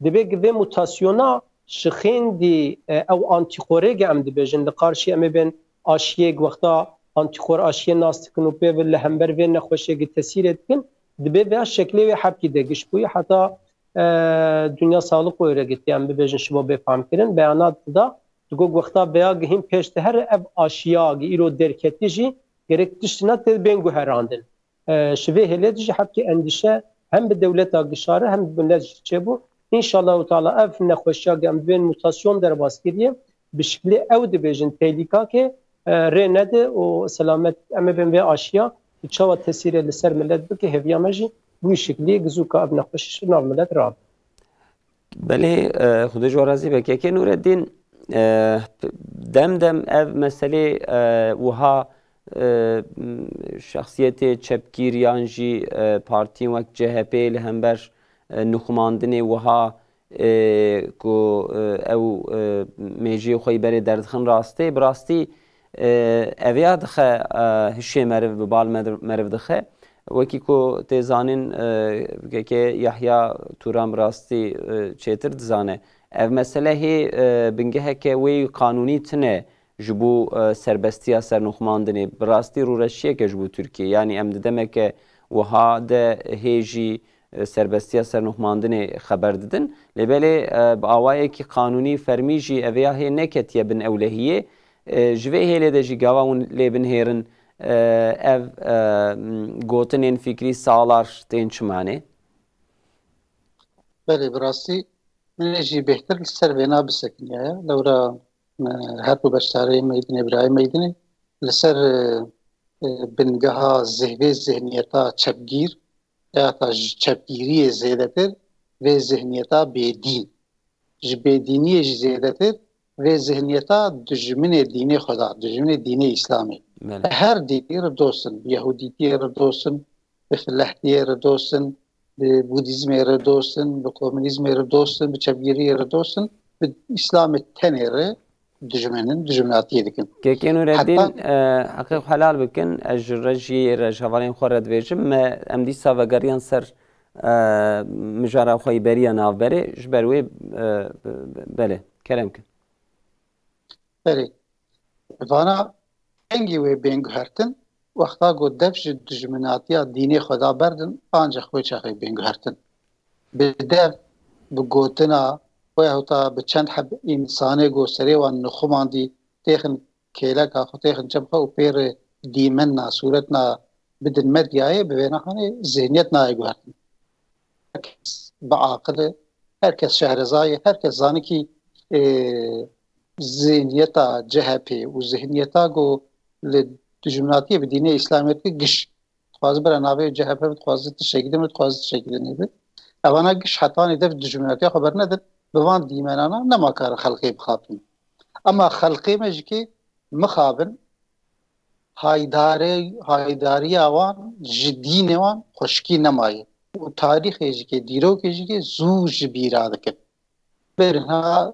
dibe ki vê mutasyona şixêndî, e, ew antîkorê ge em dibêjin, li qarşî em ê bên aşiyê, wexta antîkor aşiyê nas dikin û pê ve li hember vê nexweşiyê gi tesîrê dikin, dibê vêya şeklê wê hebkî de giş bûye. Heta, e, Dinya Sağlık Örgütü, em bibêjin, ji bo bê famkirin, beyanat dida, digot wexta vêya gihîn pêş dihere ev aşiya gi îro derketî jî gerek tiştina tê bên guherandin. E, ji vê hêlê de jî hebkî endîşe hem bi dewleta gişare hem bi millet jî çêbû. Înşallahu Teala ev nexweşiya ge em bên mutasyon derbas kiriye, bi şiklê ew dibêjin tehlîka ke, e, rê nede û selamet em ê bên vê aşiya û çawa tesîrê li ser millet bike, hêviya me jî bi wî şiklî gizûka ev nexweşî ji nav millet rabe. Belê, e, Xwedê ji we razî be. Kekê Nûreddîn, e, dem dem ev meselê, e, wiha, e, şexsiyetê çepgîr yan jî, e, partiyên wek C H P li hember, e, nûxmandinê wiha, e, ku, e, ew, e, mêjiyê xwe yî berê derdixin rastê, bi rastî, e, ev ya dixe, e, hişê meriv, bi bal meriv, meriv dixe. Wekî ku tê zanîn, e, kekê Yahya Turan bi rastî, e, çêtir dizane. Ev mesele hê, e, bingeheke wê qanûnî tine ji bo, e, serbestiya sernûxmandinê. Bi rastî rûreşiyeke ji bo Tirkiyê. Yanî em di demeke wiha de hê jî, e, serbestiya sernûxmandinê xeber didin. Lê belê, e, bi awayekî qanûnî fermî jî ev ya hê neketiye bin ewlehiyê. E, ji vê hêlê de jî gava hûn lê binihêrin, e, ev, e, gotinên fikrî salar tên çi manê? Belê, bi rastî min ê jî bêhtir li ser vêna bisekiniyaye. Lewra, e, her ku beşdarê meydinê, birayê meydinê, li ser, e, e, bingeha zih-, vê zihniyeta çepgîr, ya ta ji çepgîriyê zêdetir vê zihniyeta bêdîn. Ji bêdîniyê jî zêdetir vê zihniyeta dijminê dînê xwe da, dijminê dînê Îslamê. Belê. Her dînî re dost in, bi Yehûdîtiyê re dost in, bi Lehtiyê re dost in, bi Budîzmê re dost in, bi Komunîzmê re dost in, bi çepgiriyê re dost in, bi Îslamê tenê re dijmin in, dijminatiyê dikin. Kekê Nûreddîn, Heta e, heqê xwe helal bikin, ez ji rejiyê re, ji hevalên xwe re dibêjim, me, em dîsa vegeriyan ser, e, mijara xwe yî beriya navberê, ji ber wê, e, belê, kerem kin. Belê. Vana dengê wê bên guhertin, wexta ku dev ji dijminatiya dînê xwe da berdin, ancaq wê çaxê bên guhertin. Bi dev, bi gotina xwe yahûta bi çend heb însanê ku serê wan nixumandî têxin kêleka xwe, têxin çep xwe û pê re dîmenna, sûretna bidin medyayê, bi vêna hanê zihniyet nayê guhertin. Her kes bi aqil e, her kes şehreza ye, her kes zanikî, e, zihniyeta C H P û zihniyeta ku li dijminatiyê bi dînê Îslamiyetê giş. Dixwaze bira navê C H P, dixwaze tiştekî din, dixwaze tiştekî din bi. Evana giş hetanî dev dijminatiya xwe bernedin, bi van dîmenana nema karin xelqê bixapin. Ema xelqê me jî kê mixabin, haydare-, haydariya wan ji dînê wan xweşikî nemaye. Û tarîxê jî kê, dîrokê jî kê zû ji bîra dikin. Berha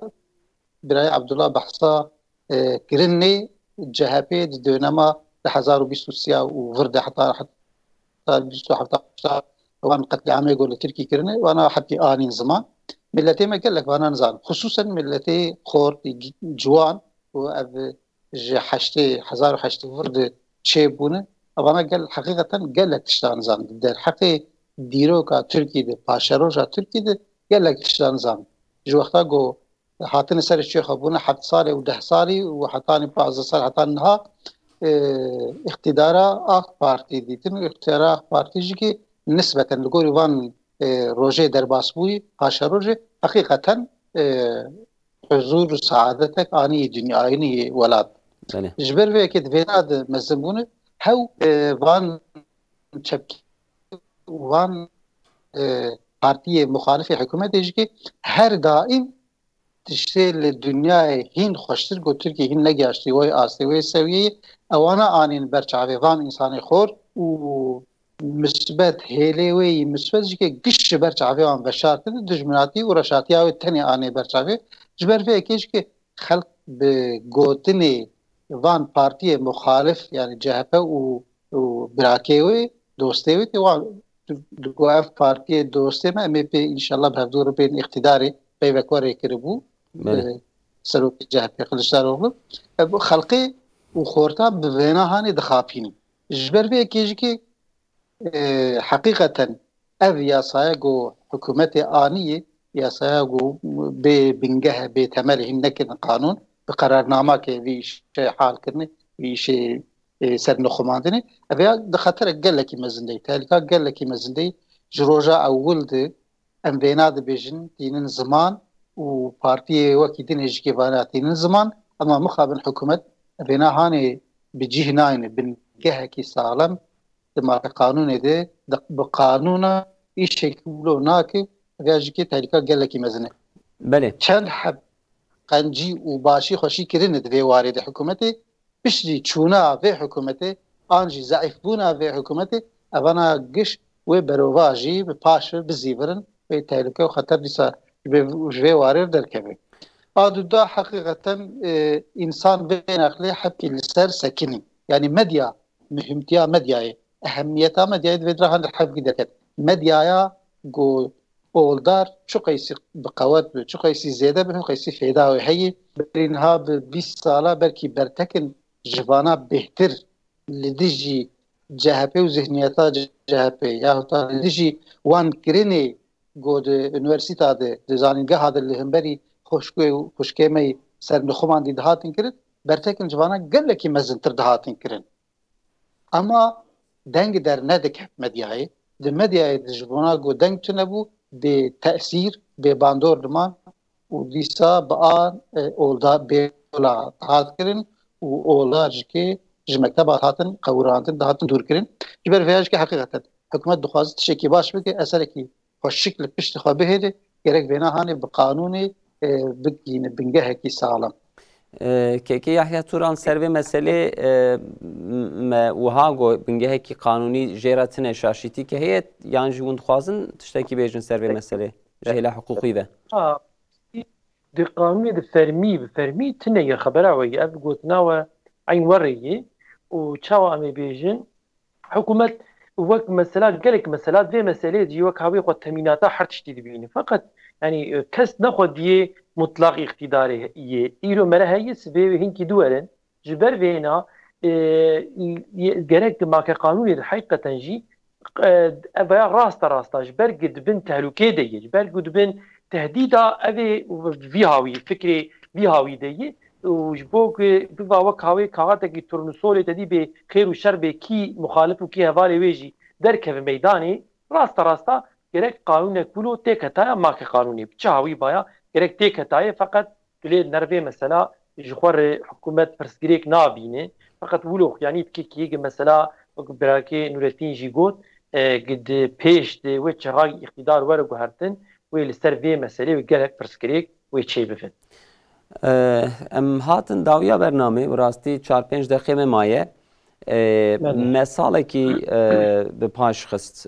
birayê Abdullah behsa, e, kirinê C H P di dönema di hezar û bîst û sê û vir de heta, heta bîst û heft heşta wan qetlîamê ku li Tirkî kirine, wana hepî anîn ziman. Miletê me gelek vana nizan. Xisûsen miletê xort, gi-, ciwan û ev ji heştê, hezar û heştê vir de çêbûne. Evana gel, heqîqeten gelek tiştan zan. Di derheqê dîroka Tirkî de, paşeroja Tirkî de gelek tiştan zan. Ji wexta ku hatine ser çê xwe bûne heft salî û deh salî û hetanî pazdeh sal, hetanî niha, e, îqtîdara AK Partî dîtin û îqtîdara AK Partî jî ki nisbeten li gorî van, e, rojê derbasbûyî, paşerojê heqîqeten, e, huzûr û seadetek anî dinyayî, anî welat. Belê. Ji ber vê yekê di vêna de mezin bûne, hew, e, van çepkî, van, e, partiyê muxalifê hikûmetê jî ki her daîm tiştê li dinyayê hîn xweştir ku Tirkiye hîn negihaştî wê astê, wê sewiyeyê, ewana anîn ber çavê van însanê xor û misbet, hêlê wê yî misbet jî ke giş ji ber çavê wan veşartin, dijminatî û reşatiya wê tenê anê ber çavê. Ji ber vê yekê jî ke xelk bi gotinê van partiyê muxalif, yanî C H P û, û birakê wê, dostê wê tê wan, digo ev partiyê dostê me, em ê pê înşallah bi hevdû re bên îqtîdarê, peyvek we rê kiribû, Belê. e, serokê C H P Kiliçdaroglu. E, bu xelkê û xorta bi vêna hanê dixapînin. Ji ber vê yekê jî kê, e, heqîqeten ev yasaya ku hikûmetê aniyê, yasaya ku bê bingeh, bê temel hîn nekirin qanûn, bi qerarnamake vî îşê hal kirinê, vî îşê, e, sernixumandinê, ev ya di xeterek gelekî mezin de, tehlîka gelekî mezin de. Ji roja ewil de em vêna dibêjin, tînin ziman û partiyê wekî din ê jî kê vana tînin ziman, ema mixabin hikûmet vêna hanê bi cih nayne, bingehekî saxlem di mafê qanûnê de, di, bi qanûna îşekî wilo nake, ev ya jî kê tehlîka gelekî mezin e. Belê. Çend heb qencî û başî xweşî kirine di vê warê de hikûmetê, piştî çûna vê hikûmetê, an jî zeîfbûna vê hikûmetê, evana giş wê berovajî bi paş ve bizîvirin, wê tehlike û xeter dîsa ji vê, ji vê warê derkeve. A duda heqîqeten, e, însan vê nexlê hepkî li ser sekinî. Yanî medya, muhîmtiya medyayê, ehemmiyeta medyayê di vê dira handir hevkî derket. Medyaya ku oldar çi qeysî bi qewet bi, çi qeysî zêde bi, hin qeysî fêda wê heye. Berî niha bi bîst sala belkî bertekin ji vana bêhtir li dijî C H P û zihniyeta C H P yahûta li dijî wan kirinê ku di unîversîta de, di zanîngeha de li hemberî xwişkê û xwişkê me yî sernixumandî dihatin kirin, bertekin ji vana gelekî mezintir dihatin kirin. Ema deng dernediket medyayê. Di medyayê de ji bona ku deng tune bû, bê tesîr, bê bandor diman û dîsa bi a, e, olda bê ola hat kirin û ola jî kê ji mekteba hatin qewirandin, dihatin dûr kirin. Ji ber vêya jî kê heqîqeten hikûmet dixwaze tiştekî baş bike, eserekî xweşik li piştî xwe bihêle, gerek vêna hanê bi qanûnê, e, bigihîne bingehekî saxlem. E, Kekê Yahya Turan, ser vê meselê, e, m-, me wiha got, bingehekî qanûnî jê re tune, şaşîtî ke heye, yan jî hûn dixwazin tiştekî bêjin ser vê meselê ji hêla hiqûqî ve? Ha, di qanûnê de fermî, bi fermî tune ye, xebera we ye. Ev gotina we eyn we rê ye û çawa em ê bêjin, hikûmet wek mesela, gelek mesela, vê meselê jî wek hawê xwe temînata her tiştî dibîne. Feqet, yanî, kes nexwediyê mutlaq îqtîdarê yê. Îro mere heye, sibê wê hinkî diwerin. Ji ber vêna, e, gerek di make qanûnê de heqîqeten jî, e, ev ya rasta rasta ji ber ku dibin tehlûkê de ye, ji ber ku dibin tehdîda ev ê vî hawî, fikrê vî hawî de yî û ji bo ku biva wek hawê kaxetekî turnusolê te dî bê xêr û şer bê kî muxalif û kî hevalê wê jî derkeve meydanê, rasta rasta gerek qanûnek wilo têketaya make qanûnê bi çi hawî baya gerek têketayê feqet tu lê nervê mesela ji xwe re hikûmet pirsgirêk nabîne. Feqet wilo xuyanî dike kî gi mesela wek birakê Nûretîn jî got, e, gi di pêş de wê çaxayî îqtîdar were guhertin, wê li ser vê meselê wê gelek pirsgirêk wê çêbibin. Em hatin dawiya bernamê, bi rastî çar pênc deqê me maye. Belê. Me salekî bi paş xist.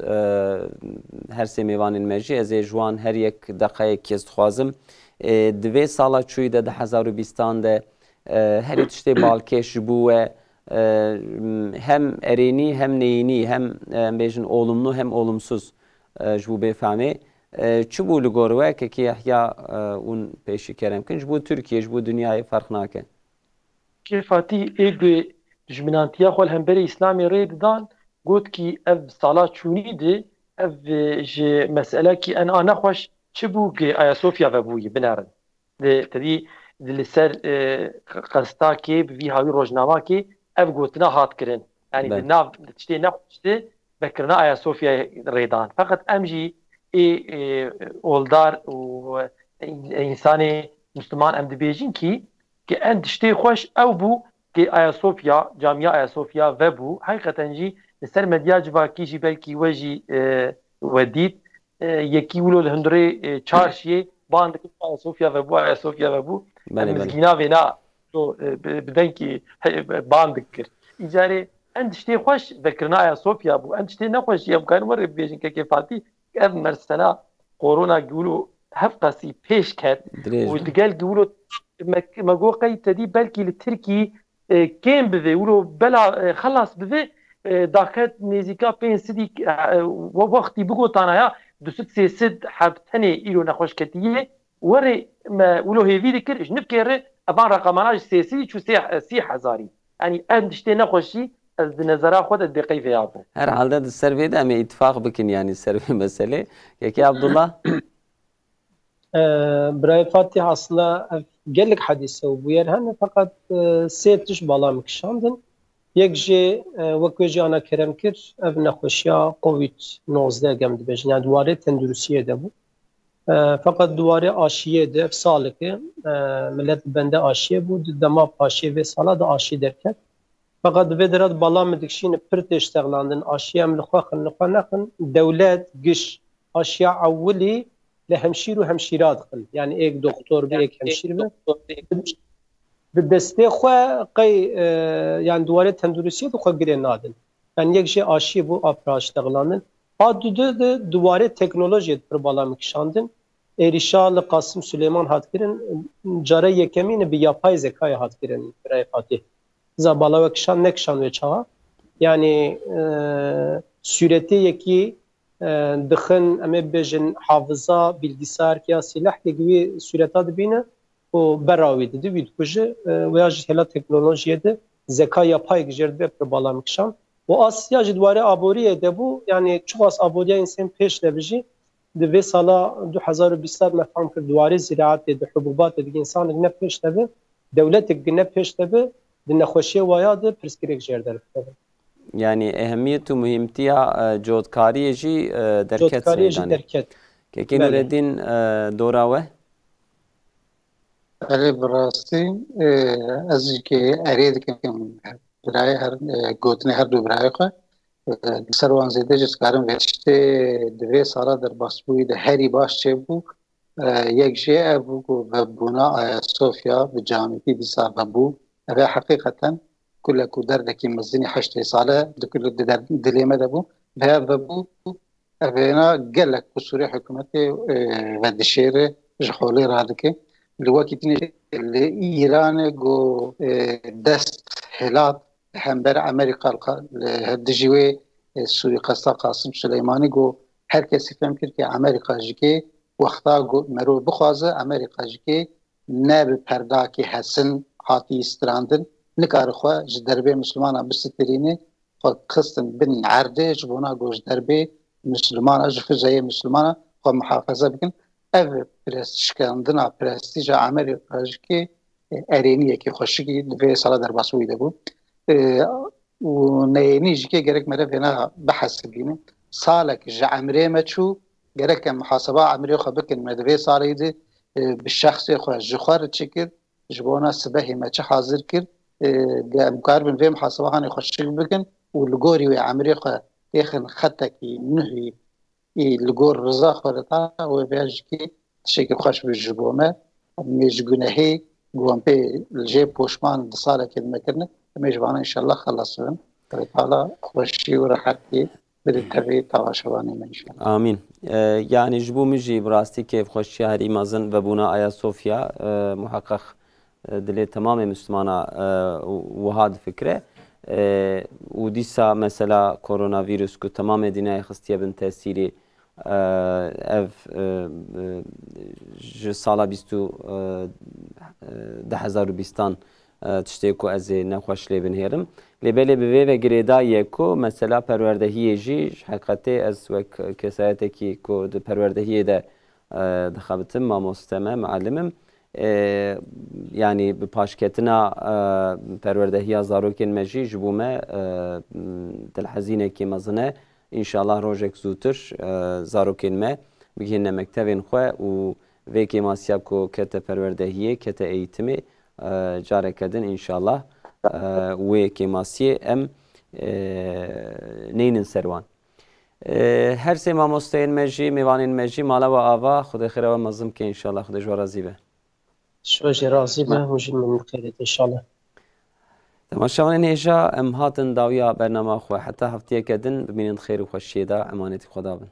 Her sê mêvanên me jî, ez ê ji wan her yek deqeyek kes dixwazim. Di vê sala çûyî de, du hezar û bîstan de, herî tiştê balkêş ji bo we, hem erênî, hem neyînî, hem, em bêjin, olumlu, hem olumsuz, ji bo bêfamê. Çi bû li gor we, Kekê Yehya, hûn pêşî kerem kin? Ji bo Tirkiyê, ji bo dinyayê ferq nake. Kê Fatî ê ku dijminantiya xwe li hemberî Îslamê rê didan, got kî ev sala çûnî di, ev, e, ji meselekî en a nexweş çi bû ku Ayasofya vebûyî binerin. Di, tedî di li ser, e, qestakê bi vî hawî rojnamakê ev gotina hat kirin. Yanî di Belê. nav di tiştê nexweş de vekirina Ayasofyayê rê dan. Feqet em jî ê, e, oldar û, e, însanê Misliman em dibêjin kî, ki en tiştê xweş ew bû ki Ayasofya, camiya Ayasofya vebû. Heqîqeten jî li ser medya civakî jî belkî we jî, e, we dît. E, yekî wilo li hundirê, e, çarşiyê ban dikir Ayasofya vebû, Ayasofya vebû. Belê, Em belê. mizgîna vêna to, e, bi, bi dengkî, he, ban dikir. Îcarê en tiştê xweş vekirina Ayasofya bû. En tiştê nexweş jî em karin were bibêjin Kekê Fatî. Ev mersela korona gi wilo hevqasî pêş ket Dirêj û be. digel gi wilo me, me got qey tedî belkî li Tirkî, e, kêm bibe, wilo bela, e, xelas bibe, e, daket nêzîka pênc sedî, e, we-, wextî bigotana ya du sed sê sed heb tenê îro nexweş ketiye. Werê me wilo hêvî dikir, ji nivkê re evan reqemana ji sê sedî çû sê, sî hezarî. Yanî ev tiştê nexweşî ez di nezera xwe de dibê qey vêya bû. Her halde di ser vê de em ê îtifaq bikin, yanî ser vê meselê. Kekê Abdullah? E, Birayê Fatih, aslında ev gelek hadîse û bûyer hene, feqet, e, sê tişt bala min kişandin. Yek jê, e, wek wê jî ana kerem kir, ev nexweşiya covid nozdeh gem dibêjin, yani di warê tenduristiyê de bû. E, feqet di warê aşiyê de ev saleke, e, millet li bende aşiyê bû, di dema paşê vê sala de aşî derket. Feqet di vê dera de bala min dikişîne pir tê ştexlandin, aşiya em li xwe xin, li xwe nexin, dewlet, giş, aşiya ewilî li hemşîr û hemşîra dixin. Yani êk doktor bi, êk hemşîr bi. Bi destê xwe qey, e, yani di warê tenduristiyê de xwe girê nadin. Yani yek jê aşiyê bû, a pir aştexlandin. A dude de di warê teknolojiyê de pir bala min kişandin. Êrîşa li Qasim Suleyman hat kirin, cara yekemîn bi yapay zekayê hat kirin, Birayê Fatih. Za bala we kişand, nekişand wê çawa. Yani, e, sûretê yekî, e, dixin, em ê bibêjin, hafiza, bilgisayar, ya sîleh, yek wî sûreta dibîne û bera wî didi, wî dikuje. E, weya jî hela teknolojiyê de zeka yapay jêr dibe pir bala min kişand. Û Asya jî di warê aboriyê de bû, yani çiqas aboriya însan pêş de bi jî, di vê sala du hezar û bîst de me fehm kir, di warê ziraetê, di hubûbatê de însanek ne pêş de bi, dewletek ne pêş de bi, di nexweşiyê waya de pirsgirêk jêr derdikeve. Yani ehemiyet û muhîmtiya, e, cotkariyê jî, e, derket Cotkariyê jî meydanê. derket. Kekê Belê. Nûreddîn, e, dora we? Erê, bi rastî, e, ez jî kê erê dikim birayê her, e, gotinê her du birayê xwe. E, li ser wan zêde jî dikarim vê tiştê di vê sala derbasbûyî de herî baş çêbû. E, yek jê ev bû ku vebûna Ayasofya bi camîtî dîsa vebû. Ev ê heqîqeten kule ku derdekî mezinî heştê sale di kul-, di der-, dilê me de bû. Bi hev vebû, ev êna gelek qusûrê hikûmetê, e, vedişêre, ji holê radike. Li wekî dinê li Îranê ku, e, dest hilat hember Amerîka li qa-, li dijî wê, e, sûîqesta Qasim Suleymanî ku her kesî fem kir ke Amerîka ji kê wexta ku merov bixwaze, Amerîka ji kê ne bi perdakê hesin hatî strandin, nikare xwe ji derbê Mislimana bisitirîne, xwe xistin bin erdê ji bona ku ji derbê Mislimana, ji fizeyê Mislimana xwe muhafaza bikin. ev prest-, şikandina prestîja emelê xwe jikê, e, erêniyekî xweşikî di vê sala derbasbûyî de bû. E, û neyênî jikê gerek mere vêna bihesibînin. Salek ji emrê me çû, gerek em muhaseba emrê xwe bikin. Me di vê salê de, e, bi şexsê xwe ji xwe re çi kir, ji bona sibehê me çi hazir kir, e, de em karibin vê muhaseba hanê xweşik bikin û li gorî wê emrê xwe têxin xetekî nuhî, ê li gor riza xwe de ta wê vêya jikê tiştekî xweş bi ji bo me. Em ê ji gunehê ku em pê li jê poşman di salekê de me kirine, em ê ji vana înşallah xelas bibin. Xwedê Teala xweşî û rehetî bide tevî tavaşevanê me înşallah. Amîn. E, yani ji bo min jî bi rastî kêfxweşiya herî mezin vebûna Ayasofya, e, muheqeq, e, dilê temamê Müslümana, e, wiha difikire. E, û dîsa mesela koronavîrus ku temamê dinyayê xistiye bin tesîrî, e, ev, e, e, ji sala bîst û, e, e, du hezar û bîstan, e, tiştê ku ez ê nexweş lê binêrim. Lê belê bi vê ve girêdayî ye ku mesela perwerdehiyê jî, ji heqetê ez wek kesayetekî ku di perwerdehiyê de, e, dixebitim, mamoste me, muallim im. E, yani bi paşketina, e, perwerdehiya zarokên me jî ji bo me, e, dilhezînekê mezin e. Înşallah rojek zûtir, e, zarokên me bigihîne mektevên xwe û vê kêmasiya ku kete perwerdehiyê, kete eğitimê, e, careke din înşallah, e, wê kêmasiyê em, e, neynin ser wan. E, her sê mamosteyên me jî, mêvanên me jî mala we ava, Xwedê xêra we mezin bike înşallah, Xwedê ji we razî be. Ji we jî razî be, hûn jî min bi xêr êt înşallah. Temaşevanên hêja, em hatin dawiya bernama xwe. Heta heftiyeke din bimînin di xêr û xweşiyê de, emanetî Xweda bin.